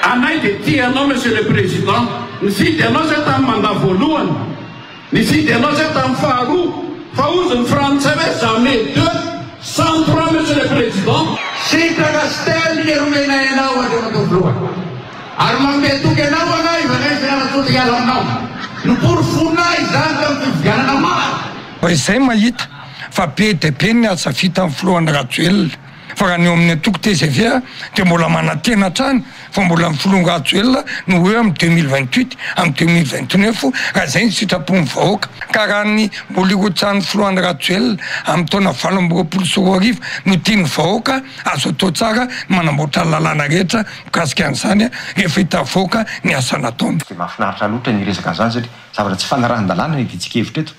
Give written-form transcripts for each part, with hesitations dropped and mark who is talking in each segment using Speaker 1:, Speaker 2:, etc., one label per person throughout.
Speaker 1: Anay dia tia anao Monsieur le Président, nifidy anao zay tamin'ny mandat voalohany, nifidy anao zay tamin'ny faharoa, fa hozy ny frantsay hoe jamais deux sans trois Monsieur le Président.
Speaker 2: Sitraka sy teny romenay anao Andriamatoa Filoha. Ary manome toky anao anay fa nay Fianarantsoa te hiala aminao. Noporofoinay izany tamin'ny fifidianana maro.
Speaker 3: Fa izay mahita fa be dia be ny asa vitan'ny filoha Andry Rajoelina. Fa raha ny eo amin'ny antoko tgv dia mbola manantena hatrany fa mbola ny filoha Rajoelina no ho eo amin'ny 2028, amin'ny 2029 raha izay ny sitrapon'ny vahoaka. Ka raha ny mbola hirotsahan'ny filoha Andry Rajoelina amin'ny taona 2028 no tian'ny vahoaka, azo atao tsara ny manamboatra ny lalàna rehetra mikasika an'izany rehefa hita avoaka ny asa nataony.
Speaker 4: Dia mahafinaritra loatra ny hiresaka an'izany satria zavatra tsy fanarahan-dalàna ny hidintsika hevitra eto.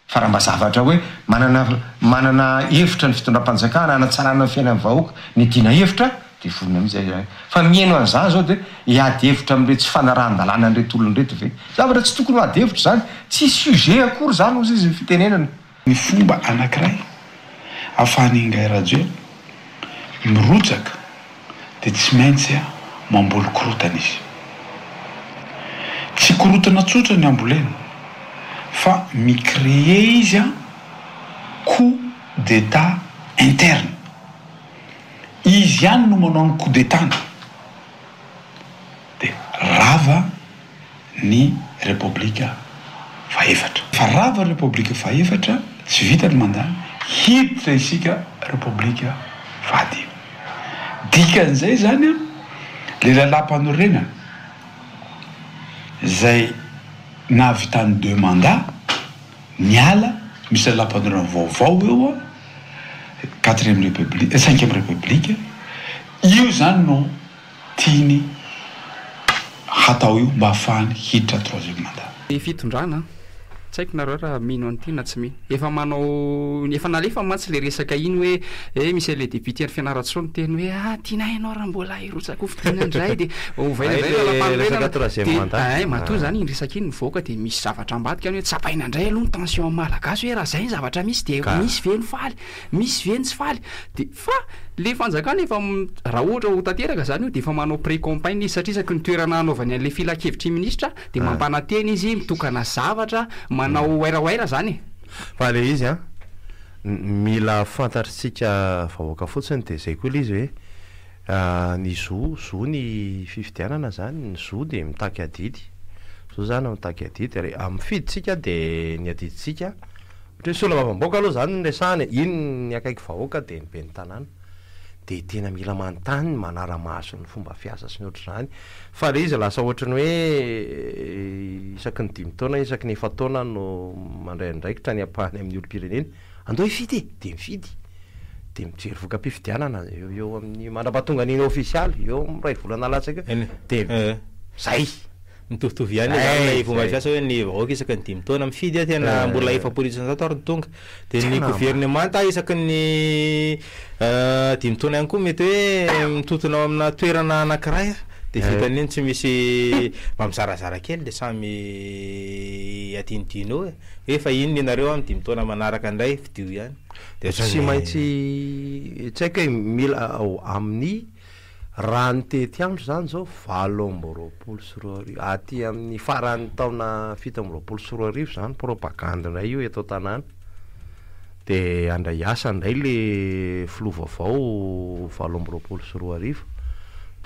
Speaker 4: Fa raha mba zavatra hoe manana manana hevitra ny fitondram-panjakana hanatsarana ny fiainan'ny vahoaka ny dina hevitra dia vonona mihitsy izahay. Fa mihaino an'izany izao dia hiady hevitra amin'ireto tsy fanarahan-dalàna an'ireto olona ireto ve? Zavatra tsy tokony ho ady hevitra izany. Tsy sujet akory izany hozy izy ny fitenenana.
Speaker 5: Ny fomba anankiray ahafahan'Ingahy Rajoelina mirotsaka dia tsy maintsy mamboly korotana izy. Tsy korotana tsotra ny ambolena fa mi-créer izy coup d'Etat interne. Izy ihany no manao ny coup d'Etat-ny. Dia rava ny Repoblika fahefatra. Fa rava Repoblika fahefatra, tsy vita ny mandat, hiditra isika Repoblika fahadimy. Dikan'izay izany an, le lalàmpanorenana izay nahavitany deux mandats, niala, misy lalàmpanorenana vaovao eo an, quatrième république, cinquième république, io izany no tiany hatao io mba hahafahany hiditra troisième mandat.
Speaker 6: Ny fitondrana an! Tsy haiko nareo raha mino an'ity na tsy mino. Efa manao, efa nalefa mantsy le resaka iny hoe eh misy an'le député any Fianarantsoa niteny hoe ah tianay ianao raha mbola hirotsaka ho fidiana indray de ovaina indray ny lalàmpanorenana de eh matoa zany iny resaka iny nivoaka de misy zavatra ambadika any hoe tsapaina indray aloha ny tension amin'ny malagasy hoe raha zay ny zavatra misy de misy ve ny faly, misy ve ny tsy faly de Fa le fanjakana efa raha ohatra ho tanteraka zany io de efa manao pré campagne izy satria isaky ny toerana hanaovany an'le filankevitry ny minisitra de mampanantena izy mitokana zavatra manao wairawaira zany e.
Speaker 7: Fa le izy an, mila fantatritsika vahoaka fotsiny de zay koa le izy hoe ny zo, zo ny fifidianana zany, ny zo de mitaky adidy, zo zany mitaky adidy ary mifidy tsika de ny adidintsika Ohatra hoe solombavambahoaka aloha izany no resahana e, iny ny akaiky vahoaka dia ny ben'ny tanàna. Dia tena mila manontany ny manara-maso ny fomba fiasa sy ny ohatr'izany. Fa ilay izy lasa ohatry ny hoe isaky ny dimy taona, isaky ny efa-taona no mandray andraikitra ny ampahany amin'ny olom-pirenena. Andao hifidy e! Dia mifidy. Dia mijery voka-pifidianana eo eo amin'ny mandra-pahatonga an'iny ofisialy, eo amin'ny iray volana latsaka eo. Dia izay.
Speaker 8: Mitovitovy ihany izany ilay fomba fiasa hoe ny vahoaka isaky ny dimy taona mifidy a, tena mbola 40% ary no tonga. Dia ny governemanta isaky ny dimy taona ihany koa mety hoe mitontona ao amina toerana anankiray a, dia vitan'iny tsy misy mba mizarazara kely dia samy adinodino eo e, hoe fa iny ny anareo amin'ny dimy taona manaraka indray fidio ihany.
Speaker 7: Dia tsy maintsy tsy haiko hoe mila amin'ny Raha ny tetiandro izany izao 2028, aty amin'ny faran'ny taona 2027 izany propagandy indray io eto an-tanàna. Dia handray asa indray le filoha vaovao 2028.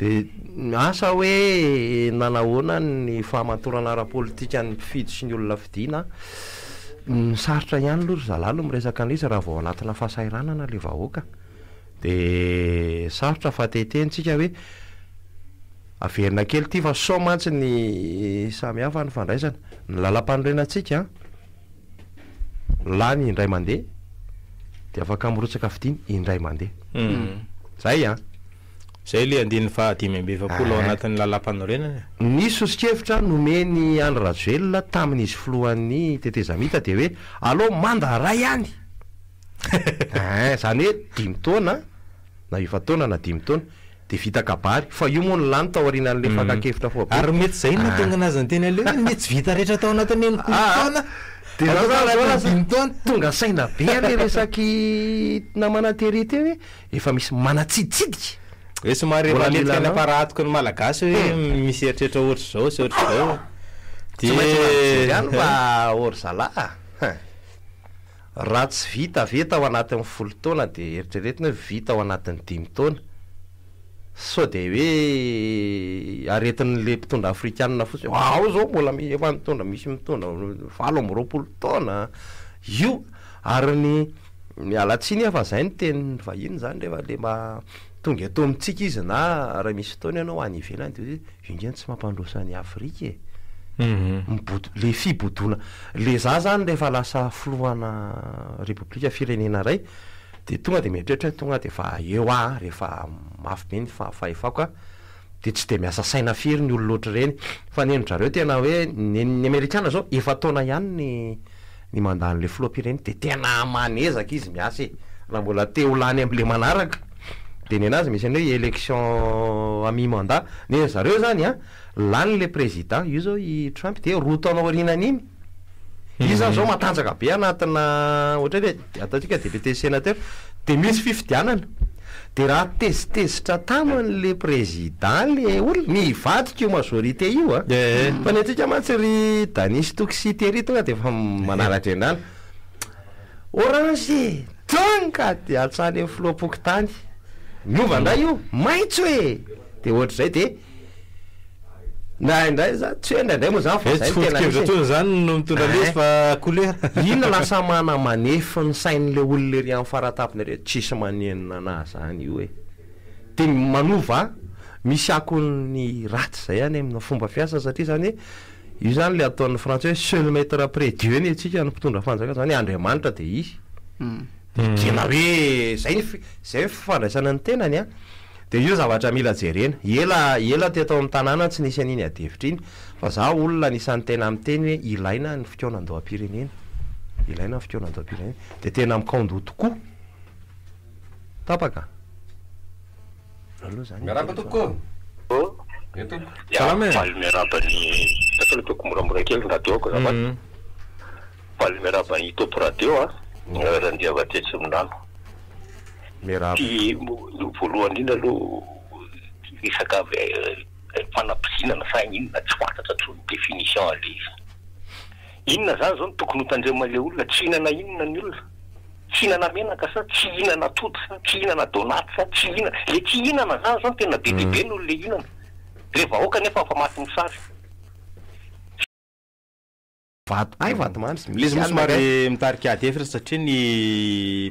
Speaker 7: Dia asa hoe nanahoana ny fahamatorana ara-politikan'ny mpifidy sy ny olona fidiana. Sarotra ihany aloha ry zalahy no miresaka an'ilay izy raha vao anatina fahasahiranana ilay vahoaka. Dia sarotra fa te hiteny tsika hoe averina kely ity fa sao mantsy ny samy hafa ny fandraisana. Ny lalam-panorenantsika an, lany indray mandeha dia afaka mirotsaka fidiana indray mandeha. Zay an.
Speaker 8: Zay le andininy faha 45 ao anatin'ny lalam-panorenana
Speaker 7: e. Ny soso-kevitra nomen'i Andry Rajoelina tamin'izy filohan'ny tetezamita dia hoe aleo manda ray ihany. Eeh, zany hoe dimy taona na efa-taona na dimy taona de vita kabary, fa io moa no lany tao aorianan'le fakan-kevitra faobe.
Speaker 8: Ary mety zay no nahatonga anazy niteny an'le hoe ny tsy vita rehetra tao anatin'ny 60 taona,
Speaker 7: De
Speaker 8: atao
Speaker 7: zao
Speaker 8: tao
Speaker 7: zany zao
Speaker 8: anatin'ny
Speaker 7: lasa
Speaker 8: dimy taona.
Speaker 7: tonga saina be le resak'i namana Thierry teo hoe efa misy manatsiditsidika.
Speaker 8: Hoe somary
Speaker 7: Mbola
Speaker 8: efa
Speaker 7: mila
Speaker 8: aletika any
Speaker 7: anao.
Speaker 8: am-parahatoky ny Malagasy hoe misy eritreritra ohatr'izao sy ohatr'izao.
Speaker 7: Tsy maintsy mijery ihany fa or zalahy a! Hein. Raha tsy vita ve tao anatin'ny folo taona dia eritreretina hoe vita ao anatin'ny dimy taona. Sao dia hoe aretin'le mpitondra afrikanina fotsiny, ao zao mbola mi- efa nitondra misy mitondra 28 taona io ary ny miala tsiny aho fa zay ny tenin'ny vahiny zany rehefa le mba tonga eto amintsika izy na raha misy fotoana ianao any ivelany de hoe io nge no tsy mampandroso an'i Afrika e. Mibodo, le fibodoana, le za zany rehefa lasa filohana repoblika firenena iray de tonga de mieritreritra hoe tonga de efa eo aho an, rehefa mafy be ny fahefako an, de tsy de miasa saina firy ny olona ohatr'ireny, fa ny an-dry zareo tena hoe ny ny amerikana zao efa-taona ihany ny ny mandat-n'le filoham-pirenena de tena manezaka izy miasa e, raha mbola te ho lany am'le manaraka, de nenazy misy an'le hoe élection à mi-mandat, ny an-dry zareo zany an, lany le président, io zao i Trump de roa taona aorianan'iny, izy zany zao matanjaka be anatina ohatra hoe ataontsika député sénateur, de misy fifidianana, de raha tezitezitra taminy le président le olona, mivadika io majorité io an, fa ny antsika mantsy ry Dany sy Toky sy Thierry tonga de efa manara-drendrana, orange e, tonga de hatrany amin'ny filoham-pokontany, miova indray io, maitso e, de ohatr'izay de. Indraindray za, tsy hoe indraindray moa zany fa
Speaker 8: Hoe
Speaker 7: zay
Speaker 8: tsy
Speaker 7: no tena
Speaker 8: foto-kevitra
Speaker 7: misy e.
Speaker 8: intsony zany no mitondra
Speaker 7: Ein.
Speaker 8: lesy fa couleur.
Speaker 7: Iny lasa manamanefy ny sain'le olona ery amin'ny faratapony ery hoe tsisy manenina anah zany io e. De manova, misy akony ratsy zay any amina fomba fiasa satria zany hoe io zany le ataon'ny frantsay hoe seul maître après Dieu ny antsika ny mpitondra fanjakana zany hoe Andriamanitra de izy. De tena hoe zay ny fi- zay ny fifandraisana ny tenany an. Dia io zavatra mila jerena. Ela ela teto amin'ny tanàna tsy nisy an'iny adihevitra iny, fa za olona anisan'ny tena miteny hoe ilaina ny fikaonandoham-pirenena. Ilaina ny fikaonandoham-pirenena. Dia tena mikaondoha tokoa. Tapaka. Aloha zany
Speaker 9: Miarahaba tompoko ô! Eo tompoko.
Speaker 10: Ya,
Speaker 8: Salama e!
Speaker 10: faly miarahaba ny Efa nataoko moramora kely ny radio-ko azafady. Faly miarahaba ny Top Radio a, Randriavatetsimilano.
Speaker 7: Miarahaba.
Speaker 10: Ty voalohany indrindra aloha ty resaka fanapoizinana sa inona tsy fantatra intsony définition an'le izy. Inona zany zao no tokony ho tandreman'le olona? Tsy hihinana inona ny olona? Tsy hihinana menaka sa tsy hihinana atody sa tsy hihinana donat sa tsy hihinana? Le tsy hihinana zany zao no tena be dia be noho le hihinana. Le vahoaka nefa efa maty mosary.
Speaker 7: Vato, hay vatomandry,
Speaker 8: Ilay izy
Speaker 7: misy
Speaker 8: moa
Speaker 7: alina
Speaker 8: somary
Speaker 7: kay.
Speaker 8: mitarika ady hevitra satria ny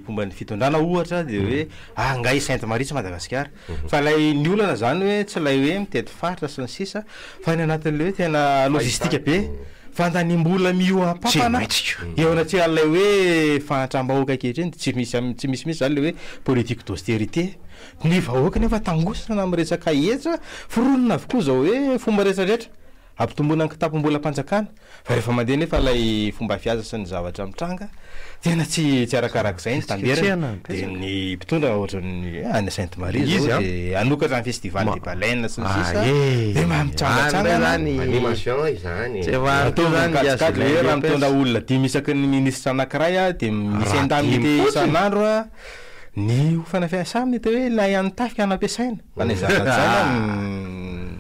Speaker 8: mpomba ny fitondrana ohatra dia hoe ah nga i Sainte Marie tsy Madagasikara. Fa ilay ny olana izany hoe tsy ilay hoe mitety faritra sy ny sisa fa ny anatin'ilay hoe tena logistique be, fandaniam-bola mihoa-pampana eo anatrehan'ilay hoe fahantram-bahoaka ankehitriny dia tsy misy tsy misy mihitsy izany ilay hoe politique d'austérité. Ny vahoaka nefa tangosana amin'ny resaka hetra, foronina avokoa izao hoe fomba rehetra rehetra. Ampitomboina ny kitapom-bolam-panjakana, fa rehefa mandeha nefa ilay fomba fiasa sy ny zavatra mitranga, tena tsy tsy arakarak'izay ny tamberina, dia ny mpitondra ohatran'ny any Sainte Marie izao dia hanokatra ny festival des baleines sy ny sisa, dia mba mitsangatsangana,
Speaker 9: Animation izany e.
Speaker 8: Ataovy ny kajikajy hoe raha mitondra olona dimy isaky ny minisitra anankiray dia misy indemnité isan'andro ny ho fanafiasana mety hoe ilay an'ny tafika no ampiasaina. Fa ny zana-tsaina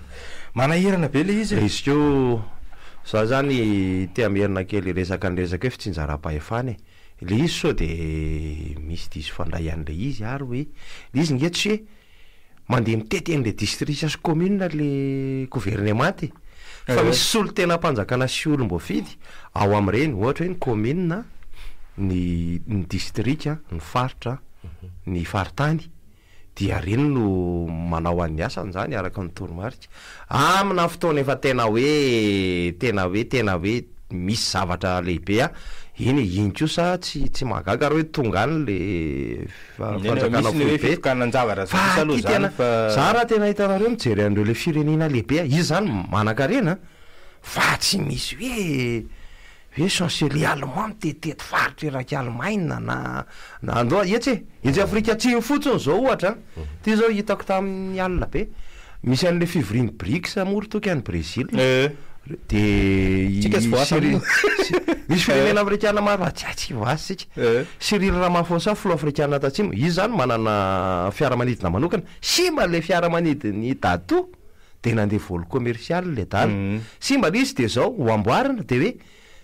Speaker 8: manahirana be ilay izy e.
Speaker 7: Izy koa, za zany te hamerina kely resaka ny resaka hoe fitsinjaram-pahefana e. Le izy sao de misy diso fandray an'le izy ary hoe, le izy nge tsy hoe mandeha mitety an'le distrika sy commune le governemanta e. Fa misy solontenam-panjakana sy olom-boafidy ao amin'ireny, ohatra hoe ny commune, ny ny distrika, ny faritra, ny faritany. dia reny no manao an'ny asany zany araka ny toromarika. Amina fotoana efa tena hoe tena hoe tena hoe misy zavatra lehibe a, eny e, iny kosa tsy tsy mahagaga raha hoe tonga any le fanjakana
Speaker 8: Misy ny hoe
Speaker 7: foibe.
Speaker 8: fitokanan-javatra
Speaker 7: Fa
Speaker 8: sisa aloha
Speaker 7: aty
Speaker 8: zany
Speaker 7: tena,
Speaker 8: fa.
Speaker 7: za raha tena hitanareo mijery an'ireo le firenena lehibe a, izy zany manankarena fa tsy misy hoe Hoe chancelier allemand mitetitety faritra erak'i Allemagne na na andao etsy e! Etsy Afrika Atsimo fotsiny izao ohatra an! Ity izao hitako tamin'ny alina be, misy an'ilay fivorian'ny Brics moa ry toky any Brésil. De i
Speaker 8: Tsika tsy voasa
Speaker 7: Cyril
Speaker 8: aloha.
Speaker 7: misy firenena afrikana maro fa tsy tsy voasa tsika. Cyril Ramaphosa filoha afrikana tatsimo, izy zany manana fiaramanidina manokana, simba le fiaramanidin'i Dadou de nandeha vol commercial le dala. Simba le izy de zao ho amboarina de hoe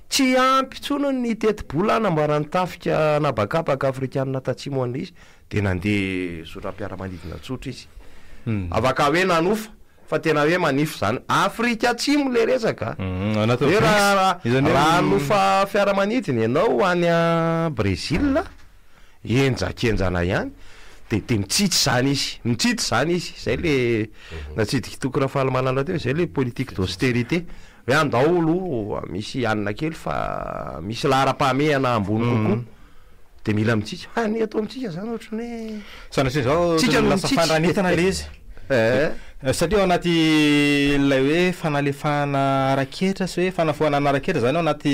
Speaker 7: tsy ampy intsony ny tetibola hanamboaran'ny tafika an'habakabaka afrikana tatsimo an'ilay izy de nandeha zotram-piaramanidina tsotra izy. Afaka hoe nanofa fa tena hoe manify zany. Afrika Atsimo le resaka a!
Speaker 8: Anatin'ny
Speaker 7: Hoe
Speaker 8: BRICS.
Speaker 7: raha
Speaker 8: Izany hoe
Speaker 7: raha hanofa fiaramanidina ianao any Brésil, henjakenjana ihany, de de mitsitsy zany izy, mitsitsy zany izy, zay le natsidik'i Toky Rafalimanana teo, zay le politique d'austérité, hoe andao aloha misy hanina kely fa misy laharam-pahamehana ambony kokoa, de mila mitsitsy, fa ny eto amintsika zany ohatran'ny hoe.
Speaker 8: Sanatria zao
Speaker 7: Tsika no
Speaker 8: lasa
Speaker 7: mitsitsy.
Speaker 8: fandranitana le izy.
Speaker 7: Eh.
Speaker 8: Satria ao anaty ilay hoe fanalefahana ara-ketra sy hoe fanafoanana ara-ketra zany ao anaty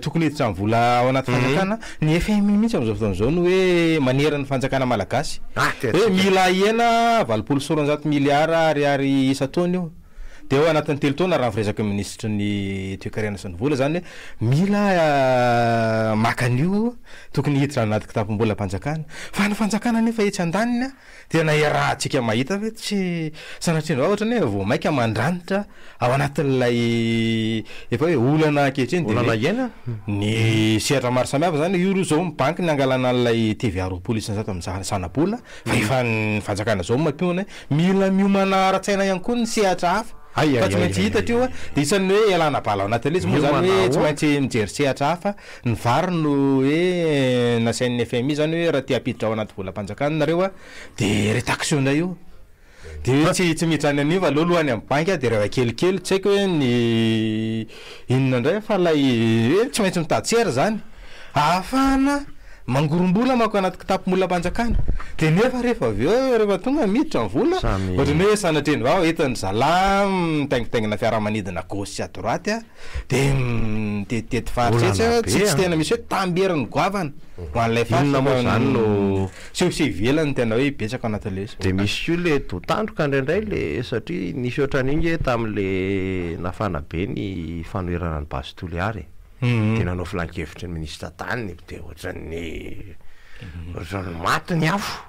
Speaker 8: tokony hiditra ny vola ao anaty fanjakana, ny FMI mihitsy amin'izao fotoana izao no hoe manery ny fanjakana malagasy.
Speaker 7: Ah, tena
Speaker 8: Hoe
Speaker 7: tsika.
Speaker 8: mila ahena 280 miliara ariary isan-taona io. Dia ao anatin'ny telo taona raha ny firesaky ny minisitry ny toekarena sy ny vola zany hoe mila maka an'io tokony hiditra anaty kitapom-bolam-panjakana. Fa ny fanjakana anefa etsy andaniny tena iarahantsika mahita hoe tsy sanatria ny vava ohatran'ny hoe vao mainka mandranitra ao anatin'ilay efa hoe olana ankehitriny dia
Speaker 7: Olana
Speaker 8: hoe
Speaker 7: iainana.
Speaker 8: ny sehatra maro samihafa zany io aloha zao ny banky ny angalana an'ilay TVA 20% amin'ny zana-bola fa efa ny fanjakana zao no mampiomana hoe mila miomana ara-tsaina ihany koa ny sehatra hafa
Speaker 7: Ay,
Speaker 8: fa
Speaker 7: ay,
Speaker 8: tsy
Speaker 7: ay,
Speaker 8: maintsy
Speaker 7: ay,
Speaker 8: hita
Speaker 7: ay,
Speaker 8: hatreo a, dia isan'ny hoe ialana bala ao anatin'ilay izy moa zany
Speaker 7: Miomana
Speaker 8: hoe tsy
Speaker 7: ahoana?
Speaker 8: maintsy mijery sehatra hafa, ny vary no hoe nasain'ny FMI zany hoe raha te hampiditra ao anaty volam-panjakana nareo a dia rétaxer indray io, dia hoe tsy tsy miditra any an'io fa aleo aloha any amin'ny banky a dia rehefa kelikely tsy haiko hoe ny inona indray fa ilay hoe tsy maintsy mitady sehatra zany ahafahana mangorom-bola manko anaty kitapom-bolam-panjakana, dia nefa rehefa avy eo rehefa tonga miditra ny vola
Speaker 7: Samy
Speaker 8: ohatran'ny hoe sanatria ny vava entin'ny zalahy mitaingitaingina fiaramanidina gauche sy à droite a, dia mitetitety faritra etsy
Speaker 7: Olana
Speaker 8: a,
Speaker 7: be
Speaker 8: tsy tsy
Speaker 7: a.
Speaker 8: tena misy hoe tamberiny goavana ho an'ilay faritra
Speaker 7: Inona moa
Speaker 8: fa
Speaker 7: zany
Speaker 8: ny
Speaker 7: no
Speaker 8: sehoseho ivelany no tena hoe betsaka ao anatin'ilay izy.
Speaker 7: Dia misy koa le dotandroka indraindray le satria nisy ohatran'iny nge tamin'le nafana be ny fanoherana ny Base Toliara e. Dia nanao filankevitry ny minisitra tany dia ohatran'ny ohatran'ny maty ny afo.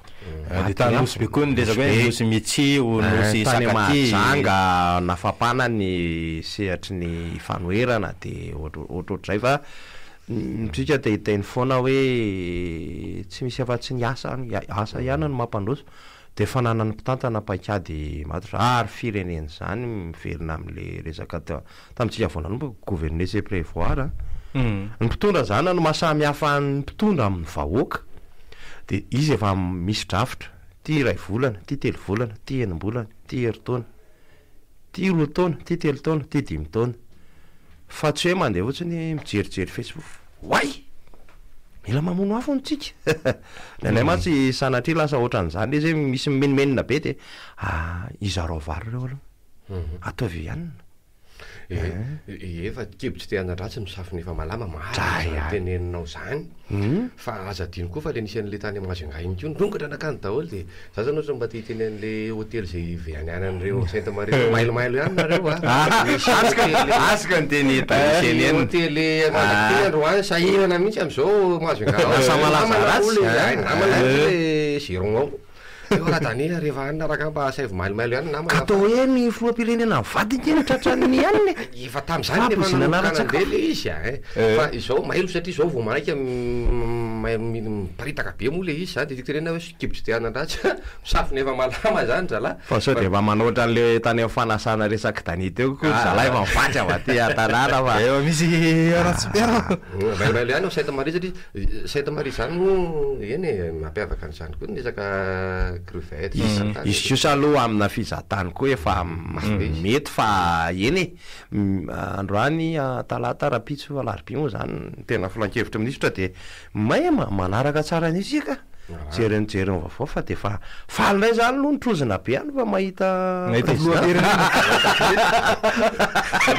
Speaker 8: Dia tany Nosy be koa ny resaka hoe Nosy Mitsio, Nosy
Speaker 7: Tany
Speaker 8: Sakaty.
Speaker 7: Mahajanga nafapana ny sehatry ny fanoherana dia ohatrohatr'izay fa tsika te hiteny foana hoe tsy misy afa-tsy ny asa asa ihany no mampandroso dia fananan'ny mpitantana paikady matotra ary firenena izany miverina amin'ilay resaka tamintsika vao nanomboka, gouverner c'est prévoir a. Ny mpitondra zany no maha samy hafa ny mpitondra amin'ny vahoaka, dia izy efa misy drafitra, ty iray volana, ty telo volana, ty enim-bolana, ty herintaona, ty roa taona, ty telo taona, ty dimy taona, fa tsy hoe mandeha fotsiny mijerijery Facebook, oay! Mila mamono afo hono tsika, ny anay mantsy sanatria lasa ohatran'izany le izy hoe misy mimenomenona be dia ah izarao vary ireo aloha. Ataovy ihany.
Speaker 9: Ee, fa kibo tsy te hanana-dratsy misafo nefa malama, marina izany teneninao izany, fa aza adino koa fa le nisy an'le tany Majunga iny koa nirongatra nankany daholo dia za zany ohatra mba te hiteny an'le hotely izay iveanan'ireo Sainte Marie ireo, mailomailo ihany nareo a, misy hotely,
Speaker 7: Azoko ny teny
Speaker 9: misy hotely Analakely androany sahirana mihitsy amin'izao Majunga ao,
Speaker 7: Lasa malaza
Speaker 9: namana
Speaker 7: ratsy.
Speaker 9: le, namana le gérant ao. Eo Radania rehefa any rangah mba asaivo mailomailo ihany namana
Speaker 7: Ka
Speaker 9: fa.
Speaker 7: atao hoe ny filoham-pirenena mivady ange no tratran'ny hanina e!
Speaker 9: Efa tamin'izany efa
Speaker 7: Fahapoizinana
Speaker 9: nanomboka
Speaker 7: ara-tsakafo.
Speaker 9: nandeha le izy a eh. Fa izao mailo satria izao vao mainka miparitaka be moa le izy zany de tiako tenenina hoe kibo tsy te hanan-dratsy misafo nefa malama zany zalahy.
Speaker 7: Fa sao dia mba manao ohatran'le tany amin'ny fanasana resak'i Dania teo koa ry zalahy efa mivatsy avy aty an-tanàna fa.
Speaker 8: Efa misy ratsy be ao.
Speaker 9: Mailomailo ihany ao Sainte Marie satria Sainte Marie izany moa, eny e, mampiavaka an'izany koa ny resaka crevette sy ny tariny.
Speaker 7: Izy kosa aloha amina fizahatany koa efa mety fa eny e, androany talata rahampitso alarobia moa izany ny tena filankevitry ny minisitra dia may manaraka tsara an'io isika ka. Mijery mijery ny vaovao fa dia efa faly indray zany aloha ny trozona be any fa mahita
Speaker 8: Nahita
Speaker 7: président.
Speaker 8: filoham-pirenena.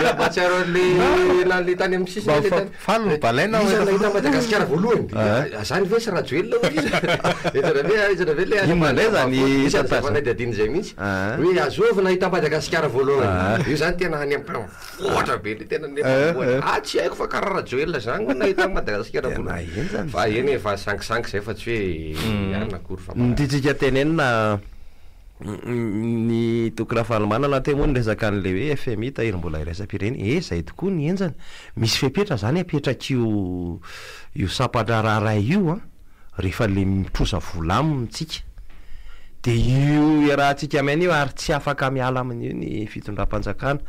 Speaker 9: Mampahatsiaro an'le nan'le tany amin'ny sisiny
Speaker 8: Mba
Speaker 9: le
Speaker 8: fa-
Speaker 9: tany.
Speaker 8: faly ny baleine
Speaker 9: Iza
Speaker 8: mahita
Speaker 9: nahita
Speaker 8: filoha.
Speaker 9: Madagasikara voalohany?
Speaker 7: Ah.
Speaker 9: Zany ve sy Rajoelina hoy izy? Aiza ve aiza ve le
Speaker 7: Inona indray zany
Speaker 9: Misy an'izay
Speaker 7: tantara?
Speaker 9: fanadihadiana izay mihitsy.
Speaker 7: Ah.
Speaker 9: Hoe azovy nahita Madagasikara voalohany.
Speaker 7: Ah.
Speaker 9: Io zany tena any am-pamvoatra be le tena any
Speaker 7: Eh,
Speaker 9: am-pamvoatra.
Speaker 7: eh.
Speaker 9: Ah tsy haiko fa karaha Rajoelina zany no nahita Madagasikara
Speaker 7: Tena
Speaker 9: voalohany.
Speaker 7: henjana
Speaker 9: Fa eny e, fa sangisangy zay fa tsy hoe anona akory fa
Speaker 7: Ny tiantsika tenenina ny Toky Rafalimanana teo moa niresaka an'ilay hoe FMI tahirim-bola iraisam-pirenena, eh zay tokoa ny henjana, misy fepetra zany apetrak'io io sampan-draharaha iray io an, rehefa le mitrosa vola aminy tsika, de io iarahantsika miaina io ary tsy afaka miala amin'io ny fitondram-panjakana.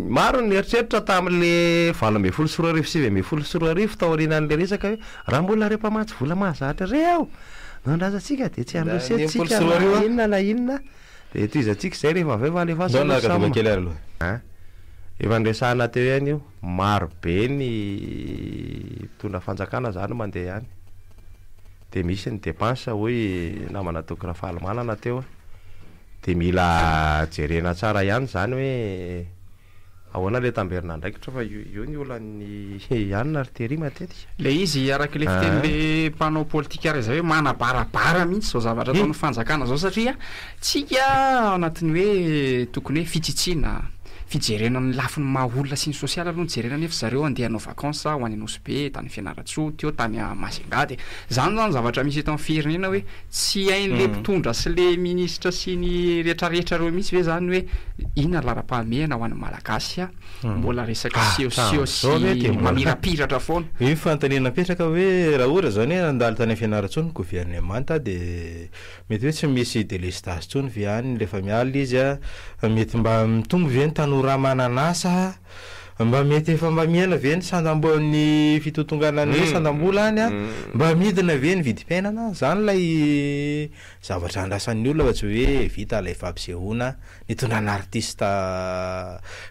Speaker 7: Maro ny nieritreritra tamin'le 2018 2019 taorianan'le resaka hoe raha mbola ireo mpamatsy vola mahazatra ireo no andrasantsika dia tsy handroso eto tsika na inona na inona dia tohizantsika izay rehefa avy eo fa alefaso
Speaker 8: Ndao
Speaker 7: aloha
Speaker 8: hanaraka
Speaker 7: Sam.
Speaker 8: doka kely ary aloha.
Speaker 7: An! Efa niresahana teo ihany io, maro be ny mpitondra fanjakana zany mandeha any dia misy ny dépense hoy namana Toky Rafalimanana teo dia mila jerena tsara ihany zany hoe ahoana le tamberin'andraikitra fa io io ny olan'ny anona ry Terry matetika.
Speaker 6: Le izy araka le fitenin'le mpanao politika iray zay hoe manabarabara mihitsy zao zavatra ataon'ny fanjakana zao satria tsika ao anatin'ny hoe tokony hoe fitsitsiana, fijerena ny lafiny maha olona sy ny sosialy aloha no jerena nefa zareo andeha hanao vacances ho any Nosy Be, tany Fianarantsoa, teo tany Majunga de zany zany zavatra misy eto amin'ny firenena hoe tsy hain'le mpitondra sy le ministra sy ny retraretra reo mihitsy ve zany hoe inona ny laharam-pahamehana ho an'ny Malagasy a, mbola resaka
Speaker 7: Ah,
Speaker 6: sehoseho
Speaker 7: zao ve
Speaker 6: sy
Speaker 7: dia mbola-
Speaker 6: mamirapiratra foana.
Speaker 8: Io fanontaniana napetraka hoe raha ohatra zany hoe nandalo tany Fianarantsoa ny governemanta de mety hoe tsy misy délestage intsony ve any rehefa miala izy a, mety mba mitombo ve ny tanora manana asa, mba mety efa mba mihena ve ny sandam-bo- ny fitotonganan'ny hoe sandam-bola any a, mba midina ve ny vidim-piainana, zany ilay zavatra andrasan'ny olona fa tsy hoe vita ilay fampisehoana nitondrana artiste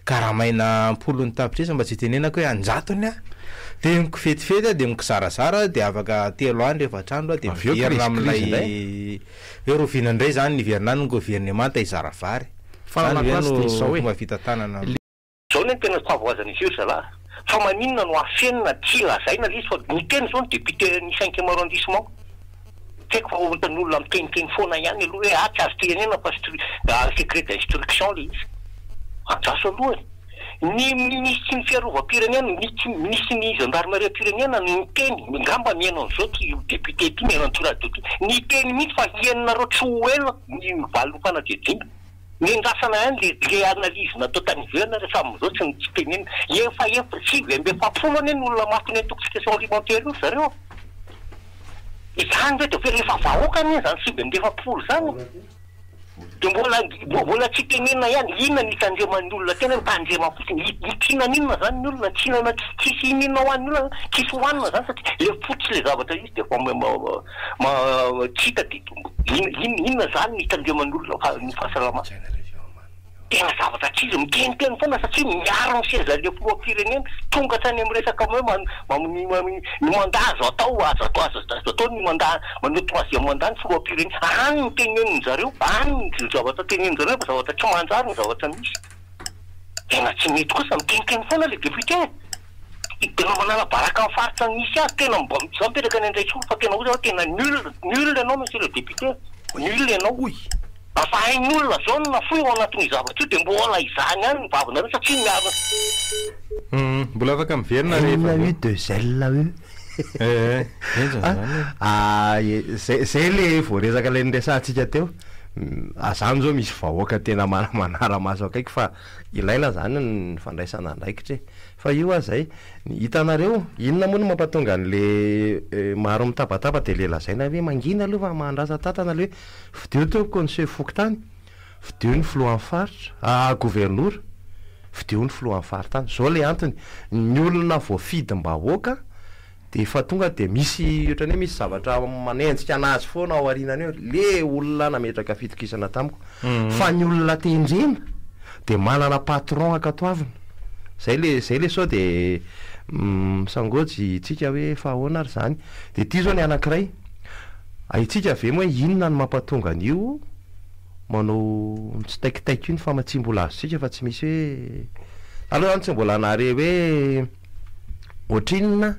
Speaker 8: karamaina am-polony tapitrisa mba tsy hitenenako hoe an-jatony a, de mikifetifety a, de mikizarazara de afaka 3 andro 4 andro a de
Speaker 7: Avy eo
Speaker 8: miverina
Speaker 7: krizy krizy
Speaker 8: amin'ilay hoe roviana indray zany niverina any ny governemanta hizara vary.
Speaker 6: Fa
Speaker 8: Zany ve
Speaker 6: lakolosy
Speaker 8: no
Speaker 6: de izao e.
Speaker 8: fomba fitantanana.
Speaker 10: Zao ne tena fahavoazan'izy io ry zalahy. Fa maninona no afenina tsy lazaina le izy fa miteny zao ny député ny cinquième arrondissement. Tsy haiko fa ohatran'ny olona miteniteny foana ihany aloha hoe ah tsy azo tenenina fa secret d'instruction le izy. Andraso aloha e. Ny minisitry ny fiarovam-pirenena, ny minisitry ny gendarmerie-pirenena no niteny, angamba mihaino an'izao ty député ty, mihaino an'ity radio ty, niteny mihitsy fa hihainonareo tsy ho ela ny valin'ny fanadihadiana. Nendrasana ihany le le analyse natao tany ivelany rehefa amin'izao tsy tsy tenenina. Efa efa 49 anie ny olona matin'ny intoxication alimentaire io ry zareo. Izany ve de hoe efa vahoaka anie zany 49 zany. De mbola mbola tsy tenenina ihany inona ny hitandreman'ny olona tena mitandrema fotsiny. Hihinana inona zany ny olona? Tsy hinana tsisy hihinana ho an'ny olona, tsisy hohanina zany satria le fotsy le zavatra izy de efa tsy hita de inona zany ny hitandreman'ny olona fa ny fahasalamana. Tena zavatra tsy izy miteniteny foana satria miaro ny seza le filoham-pirenena tonga hatrany amin'ny resaka hoe ny mandat azo atao, azo atao, azo azo atao ny mandat manao troisième mandat ny filoham-pirenena. Any ny tenenin zareo, any ny zavatra tenenin zareo fa zavatra tsy manjary ny zavatra misy. Tena tsy mety kosa miteniteny foana le député. Tena manala baraka amin'ny faritra misy azy, tena mba za mipetraka any Andraisoro fa tena hoy aho tena nul, nul ianao monsieur le député, nul ianao.
Speaker 7: Hoy.
Speaker 10: Fa hain'ny olona zao no nafoy ao anatin'io zavatra io de mbola izany ihany ny vavinareo satria miaro.
Speaker 8: Mbola afaka miverina rehefa
Speaker 7: L U deux L U.
Speaker 8: Eh, henjana zany e.
Speaker 7: Ah, e, zay, zay le voaresaka le niresahantsika teo. Zany zao misy vahoaka tena manara-maso akaiky fa ilaina zany ny fandraisana andraikitra e. Fa io aza zay, hitanareo, inona moa no mampatonga an'le maro mitabataba de le lazaina hoe mangina aloha fa mandrasa tantana le hoe fidio tompoko ny chef fokontany, fidio ny filohan'ny faritra, governora, fidio ny filohan'ny faritany. Zao le antony, ny olona voafidim-bahoaka de efa tonga de misy ohatrany hoe misy zavatra manenjika anazy foana ao aorianany eo, le olona nametraka fitokisana tamiko. Fa ny olona tendrena de manana patron ankatoavina. Zay le, zay le sao de sangojy tsika hoe fa ahoana ary zany. De ty zao ny anankiray, Haintsika ve moa hoe inona no mampatonga an'io manao mitsitaikitaiky io ny famatsiam-bola azontsika fa tsy misy hoe, za aloha zany tsy mbola nahare hoe ohatrinona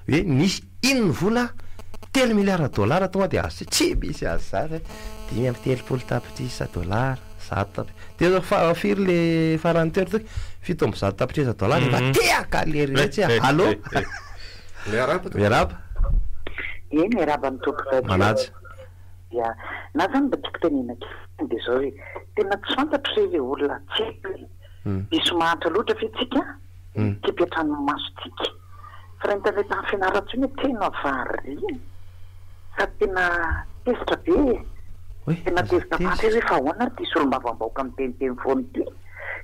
Speaker 7: hoe nisy iny ny vola telo milliards dollars tonga dia azontsika, tsy misy azo zany hoe 35 tapitrisa dollars, 100 tapi-, teo zao fa firy le farany teo ry toky? 107 tapitrisa dollars efa tehaka lery retsy a! Allô?
Speaker 9: Miarahaba tompoko.
Speaker 7: Miarahaba.
Speaker 11: Eny, miarahaba ny tompoko radio.
Speaker 7: Manaja.
Speaker 11: Ya, na zany mba tiako tenenina kely dia zao hoe, tena tsy fantatro re le olona tsy haiko hoe, diso mahantra loatra ve tsika, mikipy hatrany ny masontsika. Fa raha hitanay tany Fianarantsoa iny tena variana sady tena tezitra be e. Tena tezitra mafy aho hoe fa ahoana ary ity solombavambahoaka miteniteny foana ity.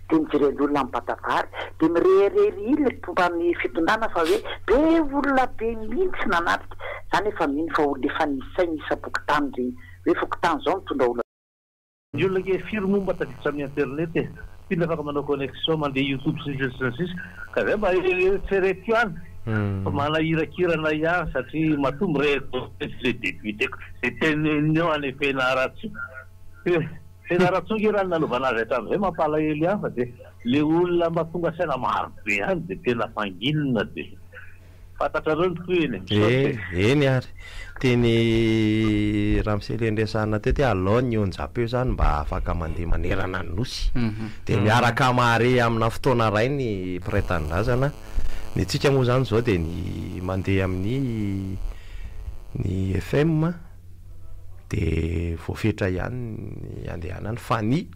Speaker 11: Dia mijery an'ilay olona mibata vary. Dia mirehareha ery ilay mpomba ny fitondrana fa hoe be olona be mihitsy nanatrika. Za nefa mino fa olona efa nisaina isam-pokontany ireny. Hoe fokontany izao mitondra olona.
Speaker 12: Ny olona ange firy moa mba tafiditra amin'ny internet e? Firy ny afaka manao connexion mandeha youtube sy ny sisa sy ny sisa ka zay mba eritrereto ihany fa manahirakirana ihany satria matoa mirehitra le député-ko zay teneniny eo any Fianarantsoa eh! Fianarantsoa nge raha ny nanaovana azy hatramin'izay mampalahelo ihany fa dia le olona mba tonga saina maro be ihany dia tena fanginina dia Fantatrareo ny tohiny e! Misaotra e!
Speaker 7: Eny ary. Teny ramose le niresahana teo hoe alao ny onjam-peo zany mba afaka mandeha manerana ny nosy. Dia miaraka mahare amina fotoana iray ny mpiray tanindrazana. Ny antsika moa zany izao dia ny mandeha amin'ny ny FM dia voafetra ihany ny andehanany fa ny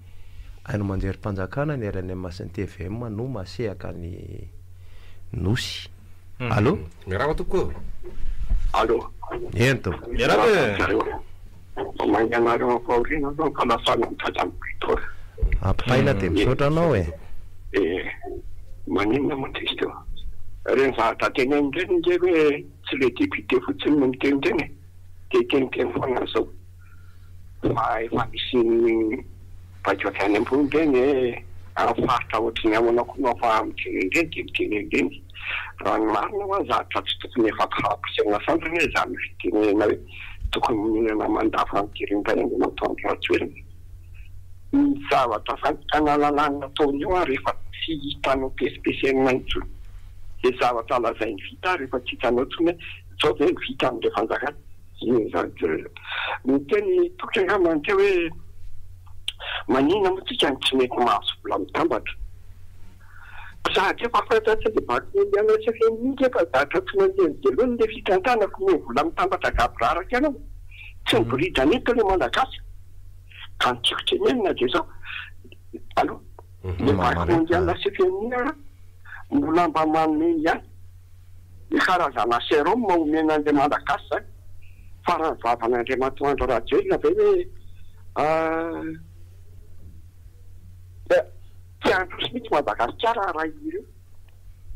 Speaker 7: haino aman-jerim-panjakana ny rnm sy ny tvm no masehaka ny nosy. Allo?
Speaker 9: Miarahaba tompoko ô!
Speaker 13: Allo?
Speaker 7: Eny tompoko.
Speaker 8: Miarahaba e!
Speaker 13: Zareo. Mamangy anareo avy aoriana aloha ny fanasana ny dadan'i Victor.
Speaker 7: Ampitaina dia misaotra anao e!
Speaker 13: Eh, maninona moa izy teo? Ireny zavatra teneniny ireny ange hoe tsy le député fotsiny no miteny ireny e! Dia teniteny foana an'izao. Fa efa misy baiko avy any ambony ireny hoe amin'ny faritra ohatry ny ahoana koa no afahana miteny an'ireny dia miteny an'ireny. Raha ny marina hoa zavatra tsy tokony efa fampisehoana santany hoe izany fitenenana hoe tokony mihinana mandafa an'ity indray Andriamatoa Andry Rajoelina. Ny zavatra fandikana lalàna ataony io ary efa tsy hitanao pesipesenina intsony. Izay zavatra lazainy vita ary efa tsy hitanao intsony hoe izao ve no vita amin'ilay fanjakana. Inona izany teo? Niteny Toky angamba ny teo hoe maninona moa tsika no tsy mety mahazo vola mitambatra? Sady efa fantatsy le banky mondiale sy FMI nge fa zatra tsy mandeha ny voalohany le fitantanako omeo vola mitambatra gaboraraka ianao. Tsy miboridana eto le malagasy. Ka ny tiako tenenina dia zao, aloha le banky mondiale sy FMI ara mbola mba manome ihany. Ny karazana serum omena an'ilay Malagasy zany fa raha ny vavan'Andriamatoa Andry Rajoelina ve hoe tsy handroso mihitsy Madagasikara raha ireo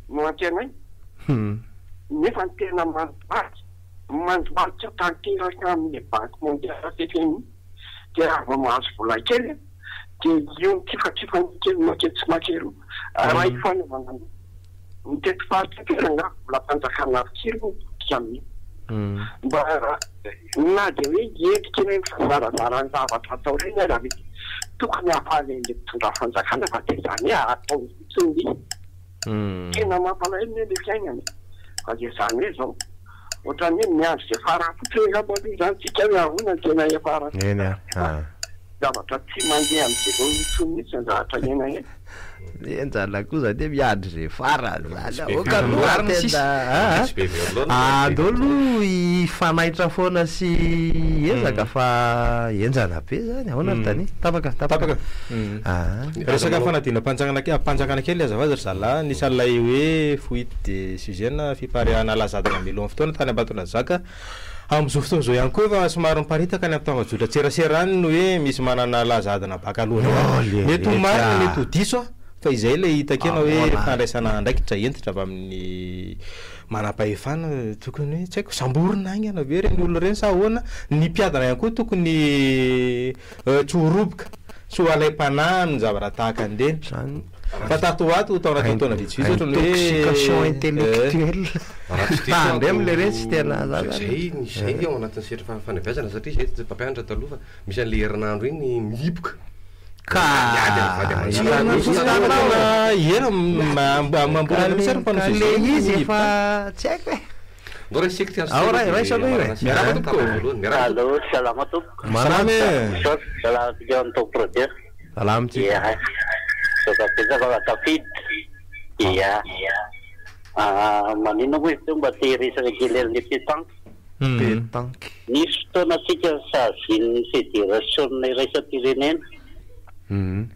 Speaker 13: no antenaina nefa ny tena mandohalika mandohalika tanteraka amin'ny banky mondiale sy FMI dia raha vao mahazo vola kely dia io mikifankifana kely maketsy sy makeroa raha ifanaovana Ny teto faritra tena angaha volam-panjakana firy no potika amin'io? Mba na dia hoe hiendrika ireny fizarazaran-javatra atao ireny aza ve dia tokony hahafaly an'ilay mpitondra fanjakana fa dia izany hoe atao fotsiny ilay izy. Tena mampalahelo anie ilay fiainana e! Fa dia izany hoe izao, ohatran'ny hoe miandry izay farany fotsiny angamba aloha izany tsika hoe ahoana ny tena hiafaran'ny
Speaker 7: Eny ary ah.
Speaker 13: zavatra tsy mandeha amin'izay laoniny intsony mihitsy ny zavatra iainana eto.
Speaker 7: Henjana koa zany hoe miandry ze farany zany aoka aloha tena a andao aloha hifanaitra foana sy hiezaka fa henjana be zany ahoana ry Dani tapaka tapaka
Speaker 8: aa Resaka fanadinam-panjakana panjakana kely azafady ry zalahy nisy an'ilay hoe fuite de sujet na fipariahana lazadina mialohan'ny fotoana tany Ambatondrazaka Amin'izao fotoana izao ihany koa efa somary miparitaka any amin'ny tambajotran-tserasera any ny hoe misy manana laza adina bakalorea. Mety ho marina, mety ho diso fa izay ilay itakiana hoe fandraisana andraikitra hentitra avy amin'ny manam-pahefana. Tokony hoe tsy haiko, samborina haingana ve ireny olona ireny sa ahoana? Ny mpiadina ihany koa tokony tsy ho roboka. Tsy ho alaim-panahy amin'ny zavatra tahaka an'ireny. Fa tato ho ato, tao anatin'ny taona vitsivitsy ohatran'ny hoe
Speaker 7: Intoxication intellectuelle.
Speaker 9: Raha tsy diso aho
Speaker 7: Tandremo le retsy tena zaza.
Speaker 9: Zay zay ny ao anatin'ny sehatra fanabeazana satria zay tsy mpampianatra taloha fa misy an'le herinandro iny mihiboka.
Speaker 7: Ka
Speaker 9: Miady amin'ny vady aman-janaka.
Speaker 8: Tsy herinandro tena amam-bolana mihitsy ary ny mpanao
Speaker 7: Ka le
Speaker 8: sezia
Speaker 7: izy
Speaker 8: mihiboka.
Speaker 7: efa tsy haiko e.
Speaker 9: Ndao raisiko ty
Speaker 7: Ao ray, raisa aloha io e.
Speaker 8: Miarahaba tompoko.
Speaker 9: Voalohany, miarahaba
Speaker 14: Allo, salama tompoko.
Speaker 8: Salama e.
Speaker 14: Misaotra, salama antsika ao amin'ny Top Radio.
Speaker 7: Salama tsika.
Speaker 14: Ia, misaotra betsaka fa tafiditra. Ia. Ah, maninona moa izy teo mba te hiresaka kely an'ilay pétanque.
Speaker 7: Pétanque.
Speaker 14: Nisy fotoana antsika sazian'ny federasiona iraisam-pirenena.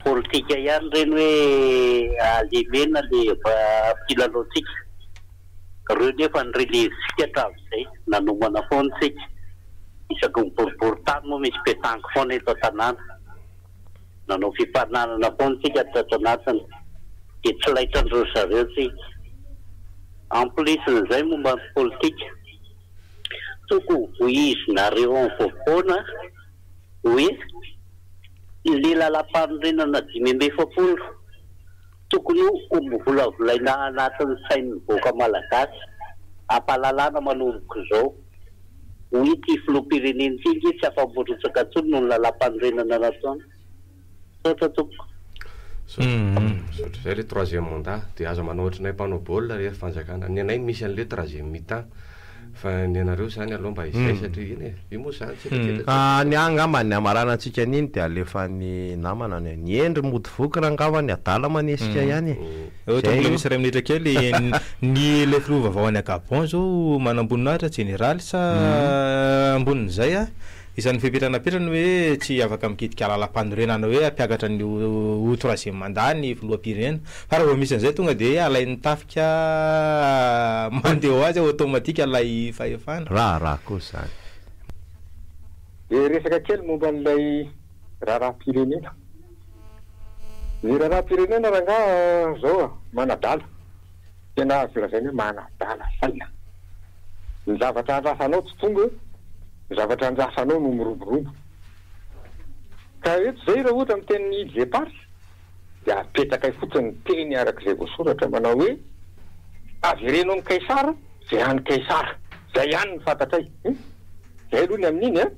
Speaker 14: Politika ihany ireny hoe alemena le mpilalaontsika. Reo nefa ny releventsika hatramin'izay, nanomana foana isika. Isaky ny boriborintany moa misy petanque foana eto an-tanàna. Nanao fifaninanana foana isika tato anatiny. Dia tsy laitran-dry zareo isika. En plus n'izay momba ny politika, tokony voizinareo ao foana hoe le lalam-panorenana 45. Tokony ho novolavolaina anatin'ny sain'ny vahoaka malagasy, ampahalalana manomboka izao. Hoy ity filoham-pirenena ity ange tsy afa-mirotsaka intsony noho ny lalàmpanorenana nataony. Misaotra tompoko.
Speaker 9: Misaotra. Zay le troisième mandat de aza manao ohatranay mpanao baolina ry fanjakana. Ny anay misy an'le troisième mi-temps. Fa ny anareo zany aloha mba izay satria iny e, io moa zany tsy efa
Speaker 7: Ka ny ahy angamba ny hamaranantsika an'iny dia alefan'ny namana any ny hendry mody voky rangah fa ny adala manesika ihany e.
Speaker 8: Ohatra
Speaker 7: Zay
Speaker 8: mbola
Speaker 7: io.
Speaker 8: misy iray minitra kely, ny ilay filoha vaovao any Gabon zao manamboninahitra jeneraly sa ambonin'izay a, isan'ny fepetra napetrany hoe tsy afaka mikitika lalam-panorenana hoe hampiakatra ny ho troisième mandat ny filoham-pirenena fa raha vao misy an'izay tonga dia alain'ny tafika Ka mandeha ho azy automatique ilay fahefana.
Speaker 7: Raharaha koa izany.
Speaker 15: Dia resaka kely momba an'ilay raharaham-pirenena. Ny raharaham-pirenena rangaha zao a, manadala. Tena azo lazaina hoe manadala saina. Ny zavatra andrasanao tsy tonga, ny zavatra andrasanao no miroborobo. Ka eto izay raha ohatra miteny ny îles éparses, dia apetrakay fotsiny ny teny araka izay voasoratra manao hoe, Avereno amin'i Kaisara izay an'i Kaisara. Izay ihany no fantatray. Izay aloha ny amin'iny an.